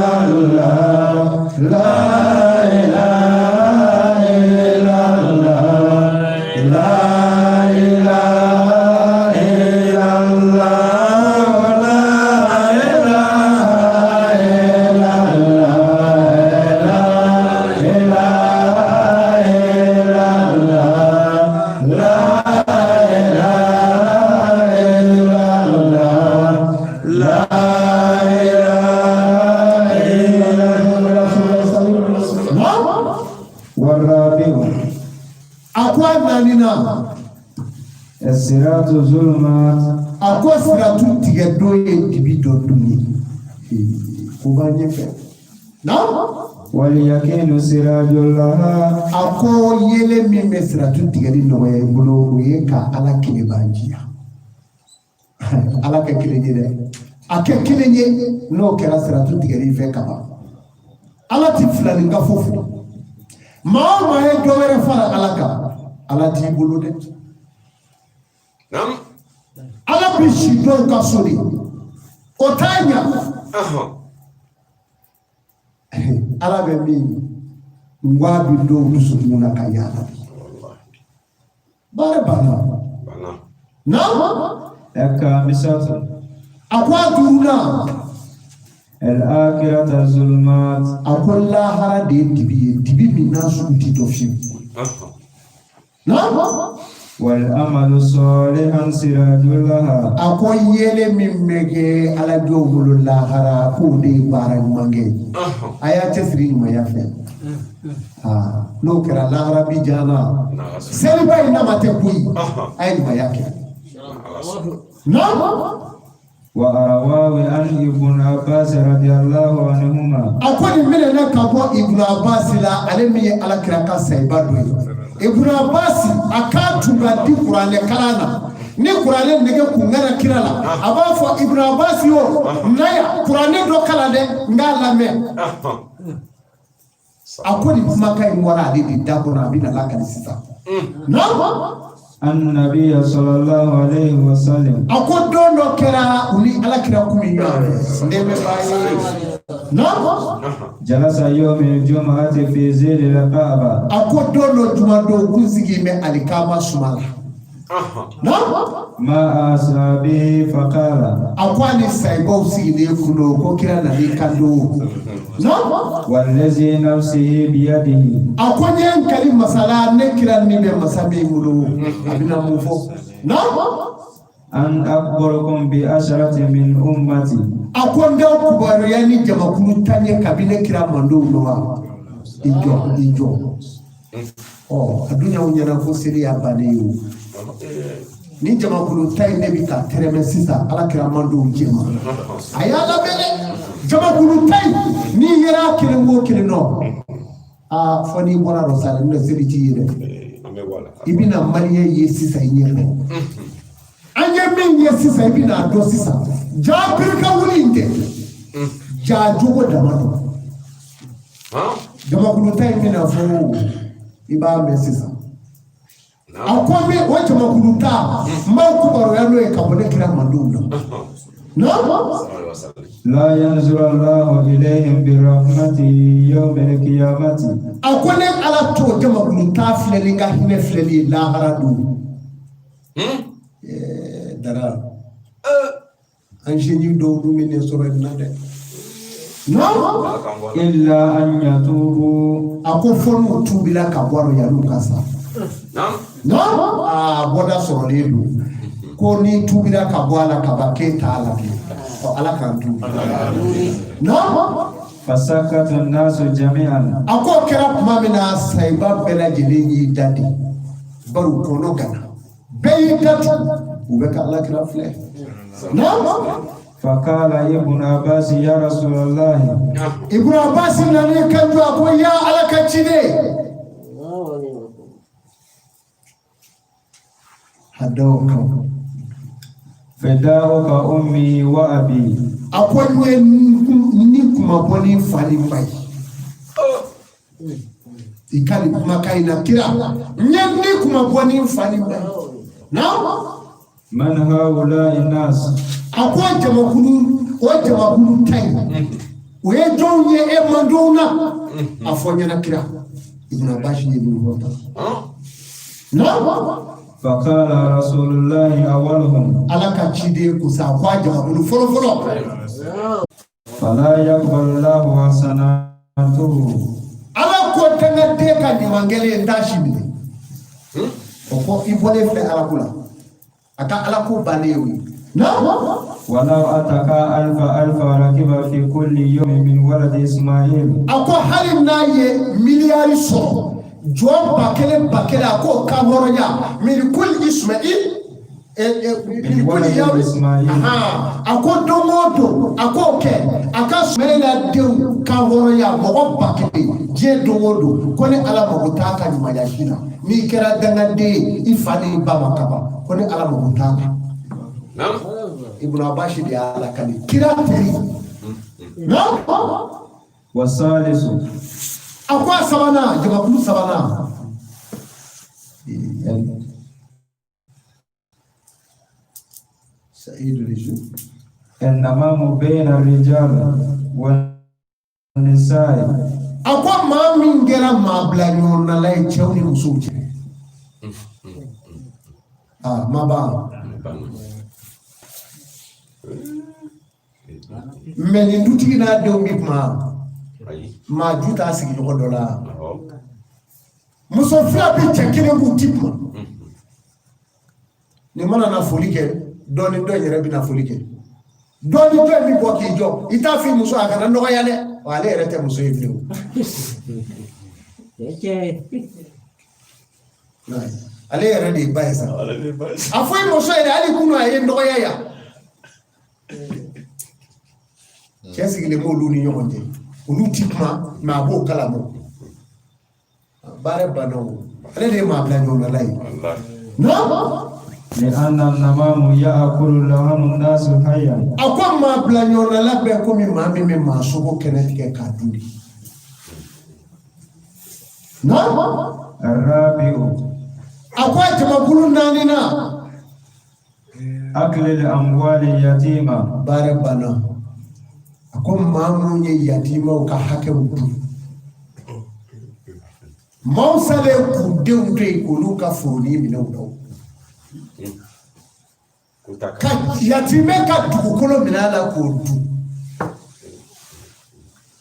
illallah, la ilaha illallah, la ilaha illallah, la ilaha illallah, la ilaha illallah, la ilaha illallah. والرابع A ko a naaninan, الصراط ظلمات. A ko siratu tigɛ don ye dibi dɔ dun ye ko b'an ɲɛfɛ na. واليقين سراج لها. A ko yeelen min bɛ siratu tigɛli nɔgɔya i bolo, o ye ka Ala kelenbanciya. Ala kɛ kelen ye dɛ, a kɛ kelen ye. N'o kɛra, siratu tigɛli fɛ kaban. Ala ti filanin ka fo fo. Maa o maa ye dɔ wɛrɛ fara Ala kan, Ala t'i bolo dɛ. Ala bi si dɔw ka so de, o t'a ɲa. Ala bɛ min n ko a bi dɔw dusukun na ka yaala bi baara banna na. الخامسة A ko a duurunan, الآخرة ظلمات. A ko lahara de ye dibi ye, dibi min n'a sugu ti dɔ fiyewu na. والعمل الصالح سراج لها. A ko yeelen min bɛ kɛ Ala dɔw bolo lahara, k'o de ye baara ɲuman kɛ. A y'a cɛsiri ɲumanya fɛ. Aa, n'o kɛra, lahara bi jana seliba in nama tɛ koyi. A ye ɲumanya kɛ na. وروي عن ابن عباس رضي الله عنهما A ko nin minɛna ka bɔ Ibnu Abasi la, ale min ye Ala kira ka sayiba dɔ ye. Ibnu Abasi, a k'a tun ka di kuranɛ kalan na. Ni kuranɛ nege kun kɛra kira la, a b'a fɔ: Ibnu Abasi, o na yan, kuranɛ dɔ kalan dɛ, n k'a lamɛn. A ko nin kumakan in bɔra ale de da kɔnɔ, a bɛ na lakali sisan na. النبي صلى الله عليه وسلم A ko don dɔ kɛra, u ni Ala kira kun bɛ ɲɔgɔn fɛ, nɛmɛ b'a ye na. جلس يوم الجمعة في ظل الكعبة. A ko don dɔ, juma don, kun sigi bɛ alikama suma la na. مع أصحابه فقال A ko a ni sayibaw sigilen kun don, ko kira nana kan don na. والذي نفسه بيده A ko n ye n kali masala, ne kira ni bɛ masa min bolo, a bɛna mun fɔ na? أن أخبركم بعشرة من أمتي A ko n d'aw kibaruya ni jamakulu 10 ye kabi ne kira mandenw nɔ wa. I jɔ, i jɔ. Ɔ, a dun y'aw ɲɛna ko seli y'a bannen ye. O ni jamakulu 10 in de bi ka tɛrɛmɛ sisan Ala kira mandenw jɛma, a y'a lamɛn dɛ. Jamakulu 10 in, n'i yera kelen o kelen nɔ, aa, fɔ n'i bɔra dɔ sa dɛ, n'o tɛ seli t'i ye dɛ. I bɛna malien ye sisan i ɲɛfɛ. An ye min ye sisan, i bɛna a dɔn sisan. Jaa birika wuli in tɛ jaa jogo dama don. Jamakulu 10 in bɛna fɔ o, i b'a mɛn sisan. A ko min o jamakulu 10, n b'aw kibaruya n'o ye ka bɔ ne kira mandenw na na. لا ينظر الله إليهم برحمته يوم القيامة. A ko ne Ala t'o jamakulu 10 filɛ ni n ka hinɛ filɛli ye lahara don. Dara an seni dɔw dun bɛ nin sɔrɔ nin na dɛ. Non. إلا أن يتوبوا. A ko fo n'u tuubila ka bɔ a rɔ yan'u ka sa. Non, aa, bɔda sɔrɔlen don ko n'i tuubila ka bɔ a la ka ban k'e t'a la bilen. Ɔ, Ala k'an tuubi. Non. فسكت الناس جميعا. A k'o kɛra tuma min na, sayiba bɛɛ lajɛlen y'i da de, bari u kɔnɔ gana, bɛɛ y'i da tu, u bɛ ka Alakira filɛ. Non. فقال ابن عباس يا رسول الله. Ibn Abbas nan'i kan jɔ, a ko ya Ala ka ciden, a da o kan. فداؤك أمي وأبي. A ko n ye ni kuma bɔ ni fa ni ba ye, i ka nin kumakan in na, kira, n ye ni kuma bɔ ni fa ni ba ye na. من هؤلاء الناس؟ A ko jamakulu, o jamakulu ta yen, o ye jɔnw ye e man dɔw na? A fɔ n ɲɛna, kira. Ibn Abbas ye nin fɔ tan na. فقال رسول الله أولهم. Ala ka ciden ko sa, a ko a jamakulu fɔlɔ fɔlɔ. فلا يقبل الله حسناته. Ala ko dangaden ka ɲuman kɛlen n t'a si minɛ. O ko i bɔlen filɛ Ala ko la, a ka Ala ko bannen ye o ye na. ولو أتك ألف ألف ركب في كل يوم من ولد إسماعيل. A ko hali n'a ye miliyari sɔrɔ, jɔn 1000 1000, a k'o kan hɔrɔnya min kuli Ismail min kuli yaw. Ismail. A ko don o don a k'o kɛ, a ka Sumayila denw kan hɔrɔnya mɔgɔ 1000 diɲɛ don o don, ko ni Ala mago t'a ka ɲumanya si la. N'i kɛra dangaden ye i fa ni ba ma kaban, ko ni Ala mago t'a la. Ibn Abbas de y'a lakali kira teri non. والثالث. A ko a sabanan, jamakulu sabanan, Saïd le jour. النمام بين الرجال والنساء. A ko maa min kɛra maa bila ɲɔgɔnnala ye cɛw ni musow cɛ, aa, ma ban. Mɛ nin dutigi n'a denw bi kuma, maa ju t'a sigiɲɔgɔn dɔ la. Muso fila bi cɛ kelen k'u ti kuma. Nin mana na foli kɛ, dɔ ni dɔ in yɛrɛ bɛ na foli kɛ, dɔ ni dɔ in bɛ bɔ k'i jɔ, i t'a f'i muso a kana nɔgɔya dɛ. Wa ale yɛrɛ tɛ muso ye bilen o, ale yɛrɛ de ye ba ye sa. A fɔ i muso yɛrɛ, hali kunun a ye nɔgɔya yan, cɛ sigilen b'olu ni ɲɔgɔn cɛ, olu ti kuma, mɛ a b'o kalama. Baara banna o, ale de ye maa bila ɲɔgɔnnala ye non. لأن النمام يأكل لحم الناس حيا. A ko maa bila ɲɔgɔnnala bɛɛ komi maa min bɛ maa sogo kɛnɛ tigɛ k'a dun de non. الرابع. A ko a jamakulu naaninan. أكل الأموال اليتيمة. Baara banna. A ko maa mun ye yatimaw ka hakɛw dun, maaw salen k'u denw to yen k'olu ka foroni minɛ u la, ka yatimɛ ka dugukolo minɛ a la k'o dun.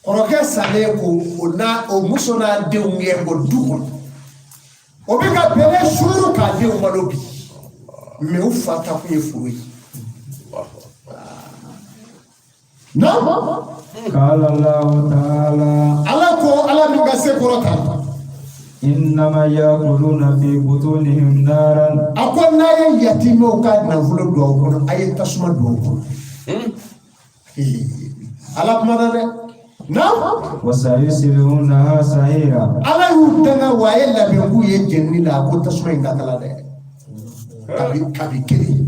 Kɔrɔkɛ salen ko o n'a o muso n'a denw gɛn ko du kɔnɔ, o bɛ ka bɛnɛ suuru k'a denw balo bi, mɛ u fa ta kun ye foro ye non. قال الله تعالى. Ala ko, Ala min ka se kɔrɔ ta. إنما يأكلون في بطونهم نارا. A ko n'a ye yatimɛw ka nafolo don aw kɔnɔ, a ye tasuma don aw kɔnɔ. Ala kumana dɛ non. وسيصلونها سعيرا. Ala y'u danga wa a ye labɛn k'u ye jenini la. A ko tasuma in ka kala dɛ, kabi kabi kelen.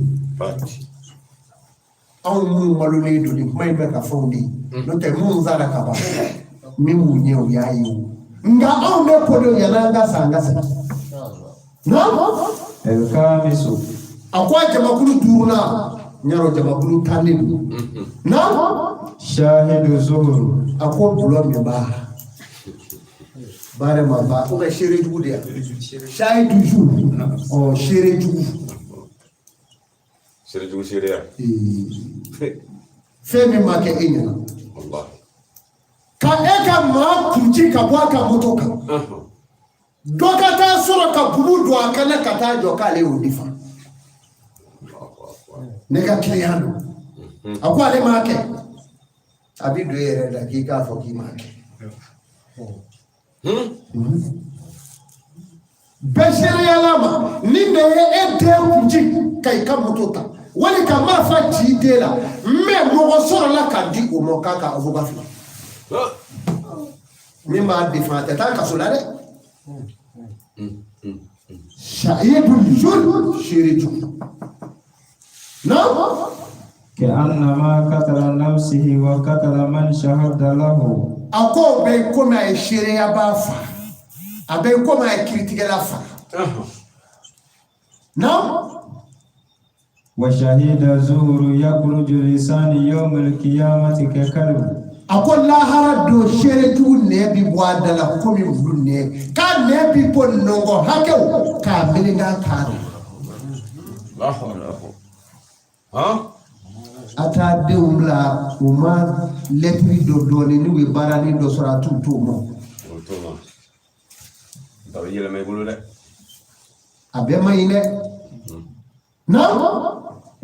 Anw minnu malolen don nin kuma in bɛ ka fɛnw de ye, n'o tɛ minnu sara ka ban, min b'u ɲɛ o y'a ye o, nka anw bɛ ko dɔn yan'an ka sa, an ka segin non. الخامس. A ko a jamakulu duurunan, n y'a dɔn jamakulu tan de don non. شاهد الزور. A ko dulɔ min b'a baara ma ba, o bɛ seere jugu de yan, sayi toujours, ɔ, seere jugu. Seerejugu seereya. Fɛn min ma kɛ e ɲɛna, ka e ka maa kuruci ka bɔ a ka moto kan, dɔ ka taa sɔrɔ ka bubu don a kan na ka taa jɔ k'ale y'o difa. Ne ka kiliyan don, a ko ale m'a kɛ, a bi don e yɛrɛ da k'i k'a fɔ k'i m'a kɛ. Bɛɛ seereyala ma nin de ye e den kuruci ka i ka moto ta wali ka marifa ci i den la, mɛ mɔgɔ sɔrɔla ka di o ma k'a ka avocat filɛ min b'a défend, a tɛ taa kaso la dɛ. Shahidu zur, seere jugu. Naam. كأنما قتل نفسه وقتل من شهد له. A ko bɛ komi a ye seereyabaa fa, a bɛ komi a ye kiritigɛla fa. Naam. وشهيد الزور يخرج لسان يوم القيامة ككلب. A ko lahara don, seerejugu nɛ bi bɔ a da la komi wulu nɛ, k'a nɛ bi bɔ nɔngɔ hakɛw k'a meleke a kan na. A t'a denw bila u ma lɛtiri dɔ dɔɔni, n'u ye baaranin dɔ sɔrɔ, a t'u t'o ma. O t'o ma. A bɛ yɛlɛma i bolo dɛ. A bɛɛ man ɲi dɛ. Naam.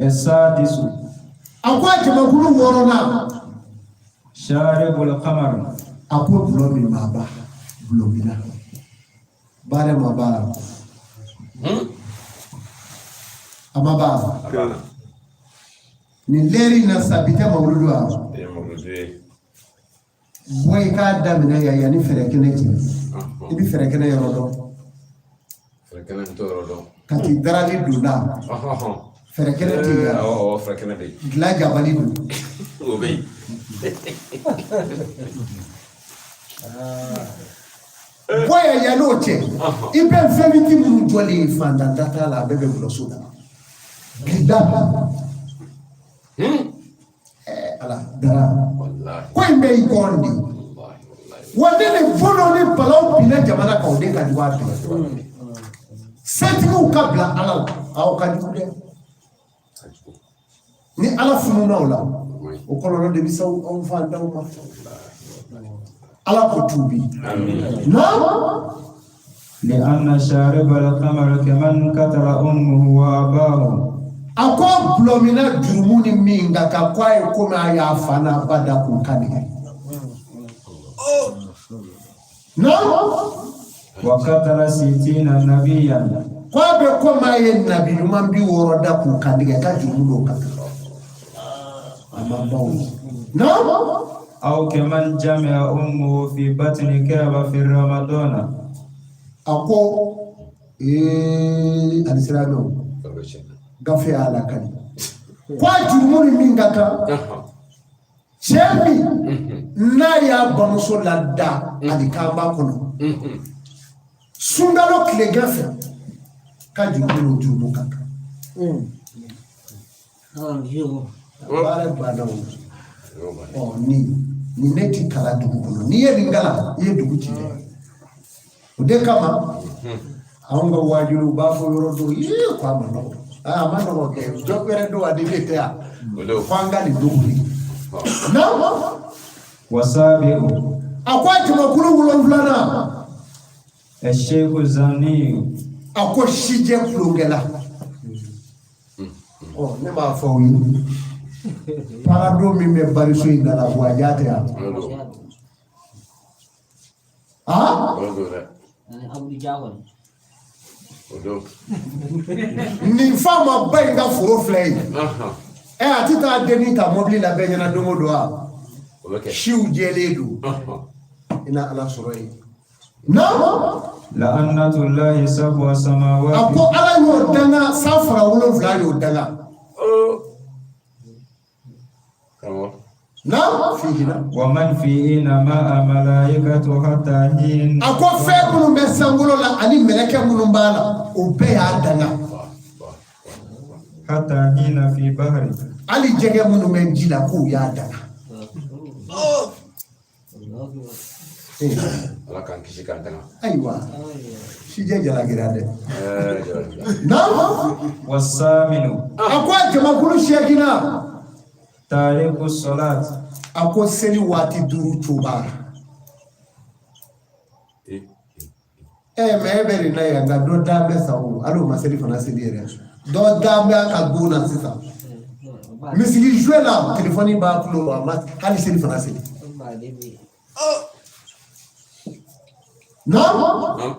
السادس. A ko a jamakulu wɔɔrɔnan. شارب الخمر. A ko dulɔ min b'a ba dulɔ min na baara ma baara, a ma baara. A banna. Nin lɛri in na sa, bi tɛ mawuludu wa? E mawuludu ye. Bɔ i k'a daminɛ yan, yanni fɛrɛ kɛnɛ cɛ. I bɛ fɛrɛ kɛnɛ yɔrɔ dɔn? Fɛrɛ kɛnɛ n t'o yɔrɔ dɔn. Ka t'i darali don la, fɛrɛ kɛnɛ tɛ yen. Awɔ awɔ, fɛrɛ kɛnɛ bɛ yen. Dilan jabali don. O bɛ yen. Bɔ yan, yann'o cɛ, i bɛ fɛn minnu jɔlen ye, fantan da t'a la, a bɛɛ bɛ gulɔso da bi da. Ala dara ko in bɛ i kɔn de wa. Ne ni fɔlɔ ni balaw binna jamana kan, o de ka jugu a bɛɛ. Setigiw ka bila Ala la, aw ka jugu dɛ. Ni Ala fununa o la, o kɔlɔlɔ de bɛ se anw fantanw ma. Ala ko tuubi. Naam. لأن شارب الخمر كمن قتل أمه وأباه. A ko gulɔminna jurumu ni min ka kan, ko a ye komi a y'a fa n'a ba da k'u kan tigɛ. Naam. وقتل ستين نبيا. Ko a bɛ komi a ye nabi ɲuman 60 da k'u kan tigɛ, ka jurumu n'o ka kan. A ma ban o. Naam. أو كمن جمع أمه في بطن كعبة في رمضان. A ko ee, alisilamɛw, gafe y'a lakali ko a jurumu ni min ka kan, cɛ min n'a y'a bamuso lada alikaba kɔnɔ sunkalo tilegan fɛ, ka jurumu n'o jurumu ka kan. Baara banna o. Ɔ, nin ne ti kalan dugu kɔnɔ. N'i ye nin kalan, i ye dugu ci dɛ. O de kama anw ka waajuli b'a fɔ yɔrɔ dɔw ye ko a ma nɔgɔ, a ma nɔgɔ kɛ jɔ wɛrɛ don, a de tɛ yan fo an ka nin dugu ye. Naam. والسابع. A ko a jamakulu wolonfilanan. الشيخ الزاني. A ko sijɛ tulonkɛla. Ɔ, ne b'a fɔ aw ye, parado min bɛ bariso in da la, buwaja tɛ yan. Aa, nin faamaba in ka foro filɛ ye. Ɛ, a ti taa dennin ta mɔbili la bɛɛ ɲɛna don o don wa? Siw jɛlen don, i na Ala sɔrɔ yen. Naam. لعنة الله سبع A سماوات. ko Ala y'o danga, san fara 7 y'o danga. Naam, fihina. ومن فيهن مع ملائكة حتى حين. A ko fɛn minnu bɛ sankolo la ani mɛlɛkɛ minnu b'a la, o bɛɛ y'a danga. حتى حين في بحر. Hali jɛgɛ minnu bɛ ji la, k'u y'a danga. Ala k'an kisi k'an tanga. Ayiwa, sijɛ jalakira dɛ. Naam. والثامن A ko a jamakulu seeginna. تارك الصلاة. A ko seli waati duuru coba. Mɛ e bɛ nin na yan, nka dɔ dan bɛ sa o, hali o ma seli fana seli yɛrɛ. Dɔ dan bɛ a ka bon na sisan. Misigi joué la, telefɔni b'a tulo, a ma hali seli fana seli. Naam.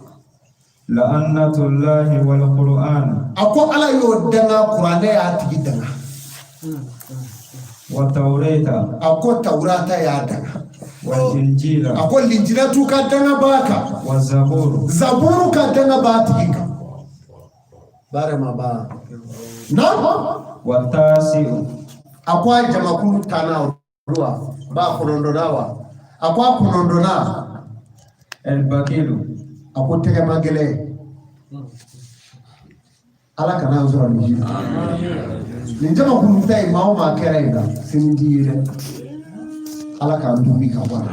لعنة الله والقرآن. A ko Ala y'o danga, kuranɛ y'a tigi danga. والتوراة. A ko tawurata y'a danga. والإنجيل. A ko linjiratu ka danga b'a kan. والزبور. Zaburu ka danga b'a tigi kan. Barama ba. Naam. والتاسع. A ko a jamakulu tanna o wa ba kɔnɔntɔnna wa, a ko a kɔnɔntɔnna. البخيل. A ko tɛgɛma gɛlɛn, Ala kana an sɔrɔ nin ji la. Nin jamakulu ta in, maa o maa kɛra yen na sini t'i ye dɛ. Ala k'an dubi ka bɔ a la.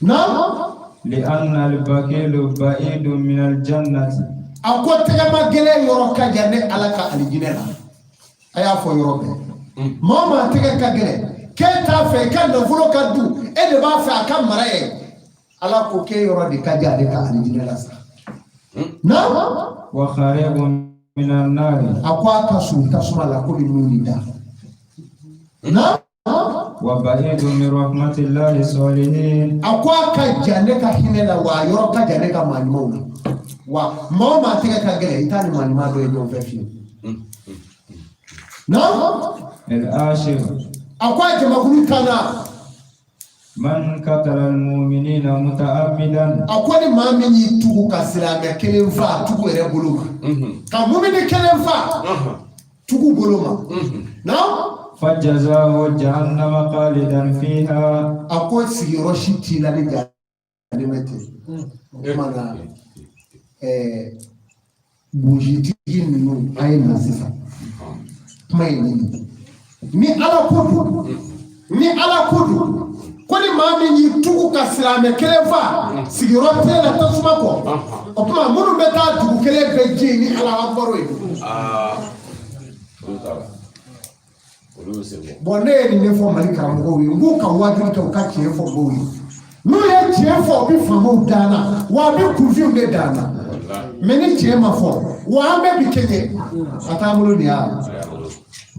Naam. لأن البخيل بعيد من الجنة. A ko tɛgɛma gɛlɛn yɔrɔ ka jan ne Ala ka alijinɛ la. A y'a fɔ yɔrɔ bɛɛ, maa o maa tɛgɛ ka gɛlɛn, k'e t'a fɛ i ka nafolo ka dun, e de b'a fɛ a ka mara ye, Ala ko k'e yɔrɔ de ka jan ale ka alijinɛ la sa. Naam. وقريب من النار. A ko a ka surun tasuma la komi nun ni da. Naam. وبعيد من رحمة الله الصالحين. A ko a ka jan ne ka hinɛ la, wa a yɔrɔ ka jan ne ka maa ɲumanw na. Wa maa o maa tɛgɛ ka gɛlɛn, i t'a ni maa ɲuman dɔ ye ɲɔgɔn fɛ fiyewu. Naam. العاشر. A ko a jamakulu tanna. من قتل المؤمنين متعمدا. A ko ni maa min y'i tugu ka silamɛ kelen fa tugu yɛrɛ bolo ma, ka mumini kelen fa tugu bolo ma. Naam. فجزاه جهنم خالدا فيها. A ko sigiyɔrɔ si t'i la ni jahanama tɛ. O tuma na, buzitigi ninnu, a ye na sisan kuma ye nin ye. Ni Ala ko don, ni Ala ko don ko ni maa min y'i tugu ka silamɛ kelen fa, sigiyɔrɔ t'e la tasuma kɔ. O tuma minnu bɛ taa dugu kelen bɛɛ jɛ ni Ala akbaru ye. Olu t'a la. Olu y'u sen bɔ. Bon, ne ye nin de fɔ Mali karamɔgɔw ye, n k'u ka waajuli kɛ, u ka tiɲɛ fɔ mɔgɔw ye. N'u ye tiɲɛ fɔ, u bɛ faamaw dan na, wa a bɛ kunfinw de dan na. Mɛ ni tiɲɛ ma fɔ, wa an bɛɛ bi kɛɲɛ a t'an bolo nin ya.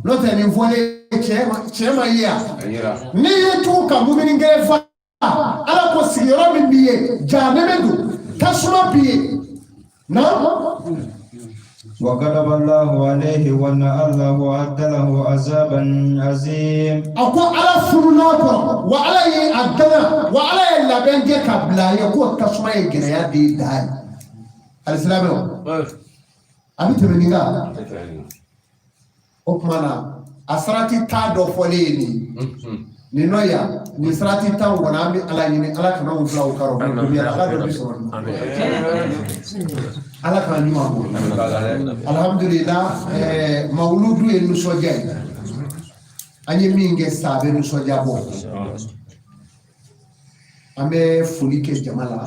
N'o tɛ nin fɔlen, tiɲɛ ma ye yan. A yera. N'i ye tugu ka mumini kelen fa, Ala ko sigiyɔrɔ min b'i ye, jahanɛmɛ don, tasuma b'i ye. Naam. وغضب الله عليه وأن الله أعد له عذابا عظيم. A ko Ala fununa kɔrɔ, wa Ala ye a danga, wa Ala ye labɛn kɛ ka bila a ye k'o tasuma ye gɛlɛya de ye dan ye. Alisilamɛw, a bɛ tɛmɛ nin kan. O tuma na, a sarati t'a dɔ fɔlen ye nin ye. Nin nɔ yan, nin sarati tan kɔnɔ, an bɛ Ala ɲini, Ala kana anw bila o kɔrɔ. Ala dɔ bɛ sɔrɔ nin na. Ala k'an ɲuman bɔ. Alhamdulillah, mawuludu ye nisɔndiya ye. An ye min kɛ sa, a bɛ nisɔndiya bɔ. An bɛ foli kɛ jama la.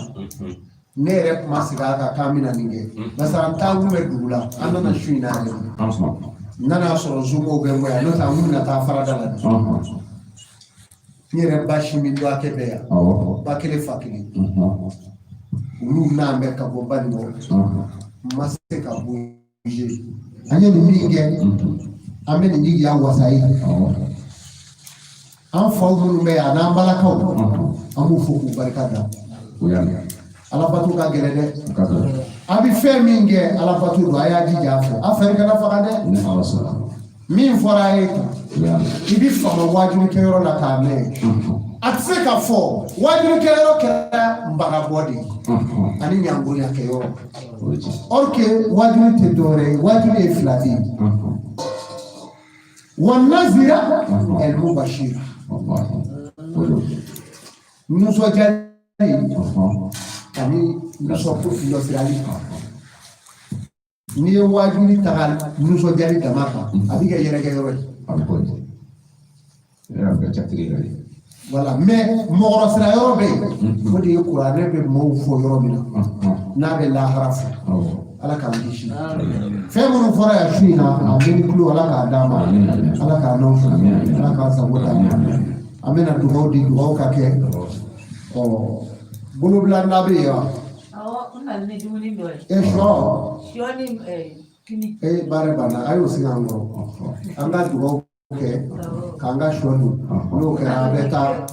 Ne yɛrɛ kuma segin a kan k'an bɛna nin kɛ, barisa an taa kun bɛ dugu la, an nana su in na yɛrɛ. N nana sɔrɔ somɔgɔw bɛ n kɔ yan, n'o tɛ an kun bɛna taa farada la. N yɛrɛ ba si min dɔgɔkɛ bɛ yan, ba kelen fa kelen, olu n'an bɛ ka bɔ Banikɔ, n ma se ka bouger. An ye nin min kɛ, an bɛ nin jigiya wasa ye. An faw minnu bɛ yan, an'an balakaw, an b'u fo k'u barika da. Ala bato ka gɛlɛn dɛ. A bɛ fɛn min kɛ, ala bato don, a y'a jija a fɛ, a fɛrɛ kana faga dɛ. Min fɔra a ye tan, i bɛ fama waajulikɛyɔrɔ la k'a mɛn, a tɛ se ka fɔ. Waajulikɛyɔrɔ kɛra nbarabɔ de ye ani ɲangoya kɛyɔrɔ. Or que waajuli tɛ dɔwɛrɛ ye, waajuli ye fila de ye: wa nazira el mubashira, nisɔndiyali ani nisɔndiyali. N'i ye waajuli taga nisɔndiyali dama kan, a bɛ kɛ yɛrɛkɛyɔrɔ ye. Voilà, mais mɔgɔrɔ sira yɔrɔ bɛ yen, o de ye kuranɛ bɛ maaw fɔ yɔrɔ min na, n'a bɛ lahara fɔ. Ala k'an kisi. Fɛn minnu fɔra yan su in na, a bɛ ni tulo, Ala k'a d'an ma, Ala k'a nɔ fɛ, Ala k'an sago d'an ma. An bɛna dugawu di, dugawu ka kɛ. Ɔ, bolobila n'a bɛ yen wa? Awɔ, n nana ni dumuni dɔ ye. E sɔ. Sɔ ni kini. E baara banna, a y'o sigi an kɔrɔ. An ka dugawu kɛ k'an ka sɔ dun. N'o kɛra, an bɛ taa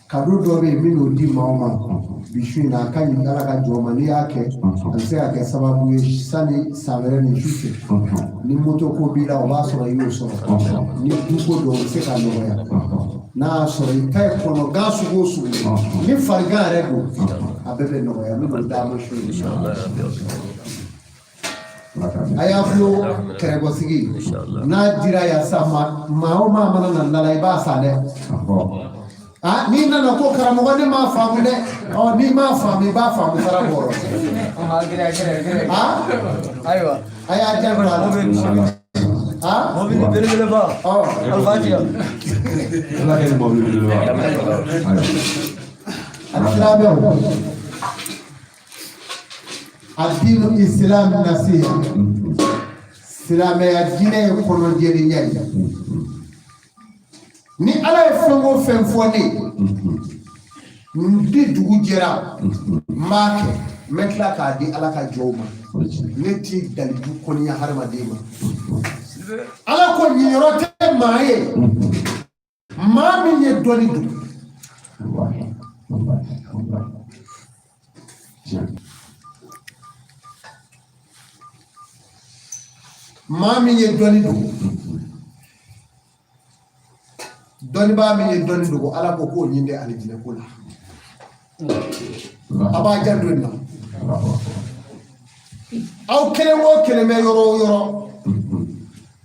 kado dɔ bɛ yen min n'o di maaw ma bi su in na. A ka ɲi Ala ka jɔ ma. N'i y'a kɛ, a bɛ se ka kɛ sababu ye sani san wɛrɛ ni su cɛ, ni moto ko b'i la, o b'a sɔrɔ i y'o sɔrɔ. Ni duko don, o bɛ se ka nɔgɔya. N'a y'a sɔrɔ i ta ye kɔnɔgan sugu o sugu ye, ni farigan yɛrɛ don, a bɛɛ bɛ nɔgɔya. N bɛ n'o d'a ma su in na. A y'a filo kɛrɛbɔsigi n'a dira yan sisan, maa o maa mana na da la, i b'a san dɛ. Ah, n'i nana ko karamɔgɔ, ne m'a faamu dɛ. Ɔ, n'i m'a faamu, i b'a faamu sara bɔrɔ. Ah, Ayiwa. A y'a janto a la. Ah, Mobili belebeleba. Ɔ. Alfatiha. Ala kɛ ni mɔbili belebeleba. Alisilamɛw, addinu islam nasiha, silamɛya diinɛ ye kɔnɔjɛlenya ye. Ni Ala ye fɛn o fɛn fɔ ne ye, ni dugu jɛra, n b'a kɛ, n bɛ tila k'a di Ala ka jɔnw ma. Ne t'i dalilu kɔniya hadamaden ma. Ala ko ɲinyɔrɔ tɛ maa ye, maa min ye dɔnni dun. Maa min ye dɔnni dogo, dɔnnibaa min ye dɔnni dogo, Ala ko k'o ɲin tɛ alijinɛ ko la. A b'a janto nin na. Aw kelen o kelen bɛ yɔrɔ o yɔrɔ,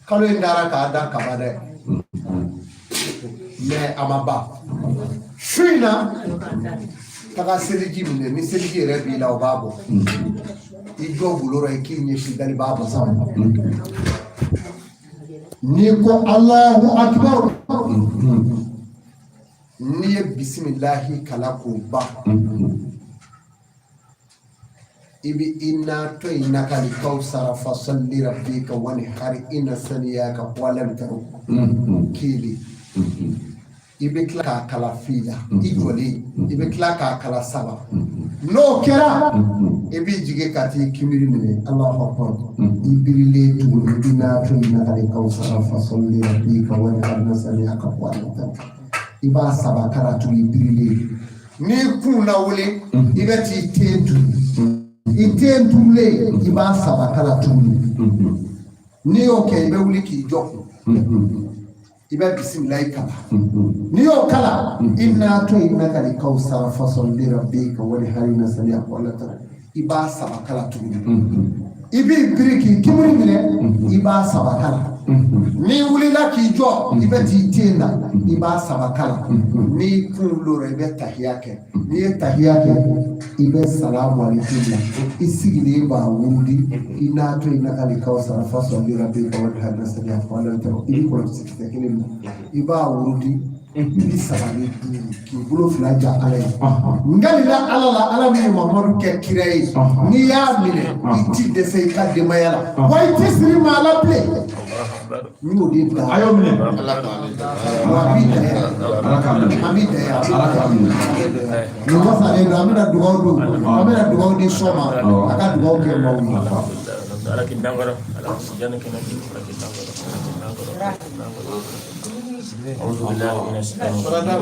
kalo in dara k'a da kaba dɛ, mais a ma ban. Su in na, taga seliji minɛ. Ni seliji yɛrɛ b'i la, o b'a bɔ. I jɔ bolo rɔ, i k'i ɲɛsin dalibaa masa ma. N'i ko Alahu akibaru, n'i ye bisimilahi kala k'o ban, i bɛ inna a'tainaka al-kawsara fasalli rabbika wanhar inna saniyaka huwal abtar kelen. I bɛ tila k'a kala fila i jɔlen, i bɛ tila k'a kala saba. N'o kɛra, i b'i jigin ka t'i kinbiri minɛ, Alahu akbar, i birilen tuguni, inna a'tainaka al-kawsara fasalli rabbika wanhar inna saniyaka huwal abtar, i b'a saba kala tugun i birilen. N'i kun lawuli, i bɛ t'i ten turu. I ten turulen, i b'a saba kala tuguni. N'i y'o kɛ, i bɛ wuli k'i jɔ kun, i bɛ bisimilayi kala. N'i y'o kala, inna a'tainaka al-kawsara fasalli rabbika wanhar inna saniyaka huwal abtar, i b'a saba kala tuguni. I b'i biri k'i kinbiri minɛ, i b'a saba kala. N'i wulila k'i jɔ, i bɛ t'i ten na, i b'a saba kala. N'i kun lora, i bɛ tahiya kɛ. N'i ye tahiya kɛ, i bɛ salamu aleykum bila. I sigilen b'a wurudi, inna a'tainaka al-kawsara fasalli rabbika wanhar inna saniyaka huwal abtar. I bɛ kɔlɔsi kisɛ kelen minɛ, i b'a wurudi 35, k'i bolo fila ja Ala ye. N kalila Ala la, Ala min ye Mamadu kɛ kira ye, n'i y'a minɛ, i ti dɛsɛ i ka denbaya la, wa i ti siri maa la bilen. N y'o de da. A y'o minɛ. Wa a b'i dɛmɛ. Ala k'a minɛ. An b'i dɛmɛ. Ala k'a minɛ. Nin wasalen don. An bɛna dugawu don, an bɛna dugawu di sɔ ma, a ka dugawu kɛ maaw ye. Ala k'i dankɔrɔ, Ala k'i janni kɛnɛ, Ala k'i dankɔrɔ, Ala k'i dankɔrɔ, Ala k'i dankɔrɔ. أعوذ بالله من الشيطان الرجيم.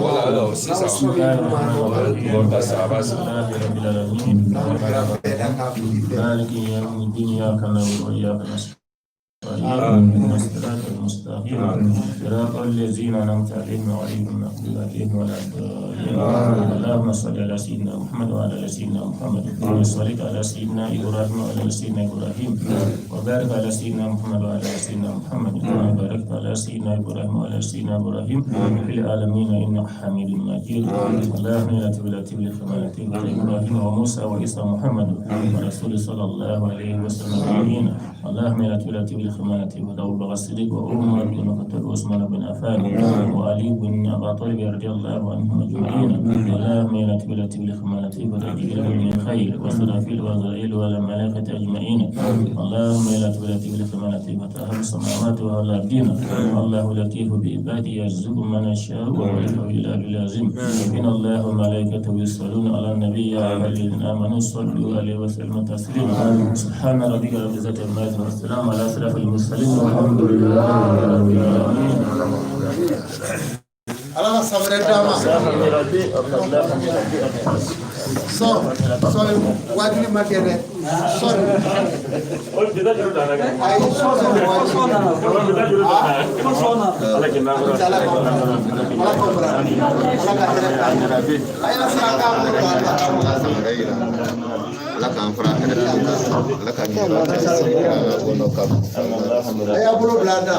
بسم الله الرحمن الرحيم. الحمد لله رب العالمين. مالك يوم الدين. إياك نعبد وإياك نستعين. اهدنا الصراط المستقيم، صراط الذين أنعمت عليهم غير المغضوب عليهم ولا الضالين. اللهم صل على سيدنا محمد وعلى آل سيدنا محمد كما صليت على سيدنا إبراهيم وعلى آل سيدنا إبراهيم، وبارك على سيدنا محمد وعلى آل سيدنا محمد كما باركت على سيدنا إبراهيم وعلى آل سيدنا إبراهيم في العالمين إنك حميد مجيد. اللهم لا تبلى تبلى كما إبراهيم وموسى وعيسى محمد ورسول صلى الله عليه وسلم. اللهم لا تبلى تبلى كما لخمانته وأبو بكر الصديق وعمر بن الخطاب وعثمان بن عفان وعلي بن أبي طالب رضي الله عنهم أجمعين. اللهم يا لطيف لطيف لخمانته وتجعله من خير وإسرافيل وعزرائيل والملائكة أجمعين. اللهم يا لطيف لطيف لخمانته وتأهل السماوات والأرضين. الله لطيف بعباده يرزق من يشاء وهو القوي العظيم. إن الله وملائكته يصلون على النبي يا أيها الذين آمنوا صلوا عليه وسلموا تسليما. سبحان ربك رب العزة عما يصفون والسلام على أشرف المرسلين والحمد لله رب العالمين. Ala ka san wɛrɛ d'an ma. Sɔn sɔn, waajuli ma kɛ dɛ, sɔn. Ayi, sɔn sɔn, waajuli. Ala k'aw ala k'aw bara, ala ka hɛrɛ k'an ye. A y'a sara k'a bolo don a la. Ala k'an fara hɛrɛ la, Ala ka ɲɛ kɔnɔ kama. A y'a bolo bila a da.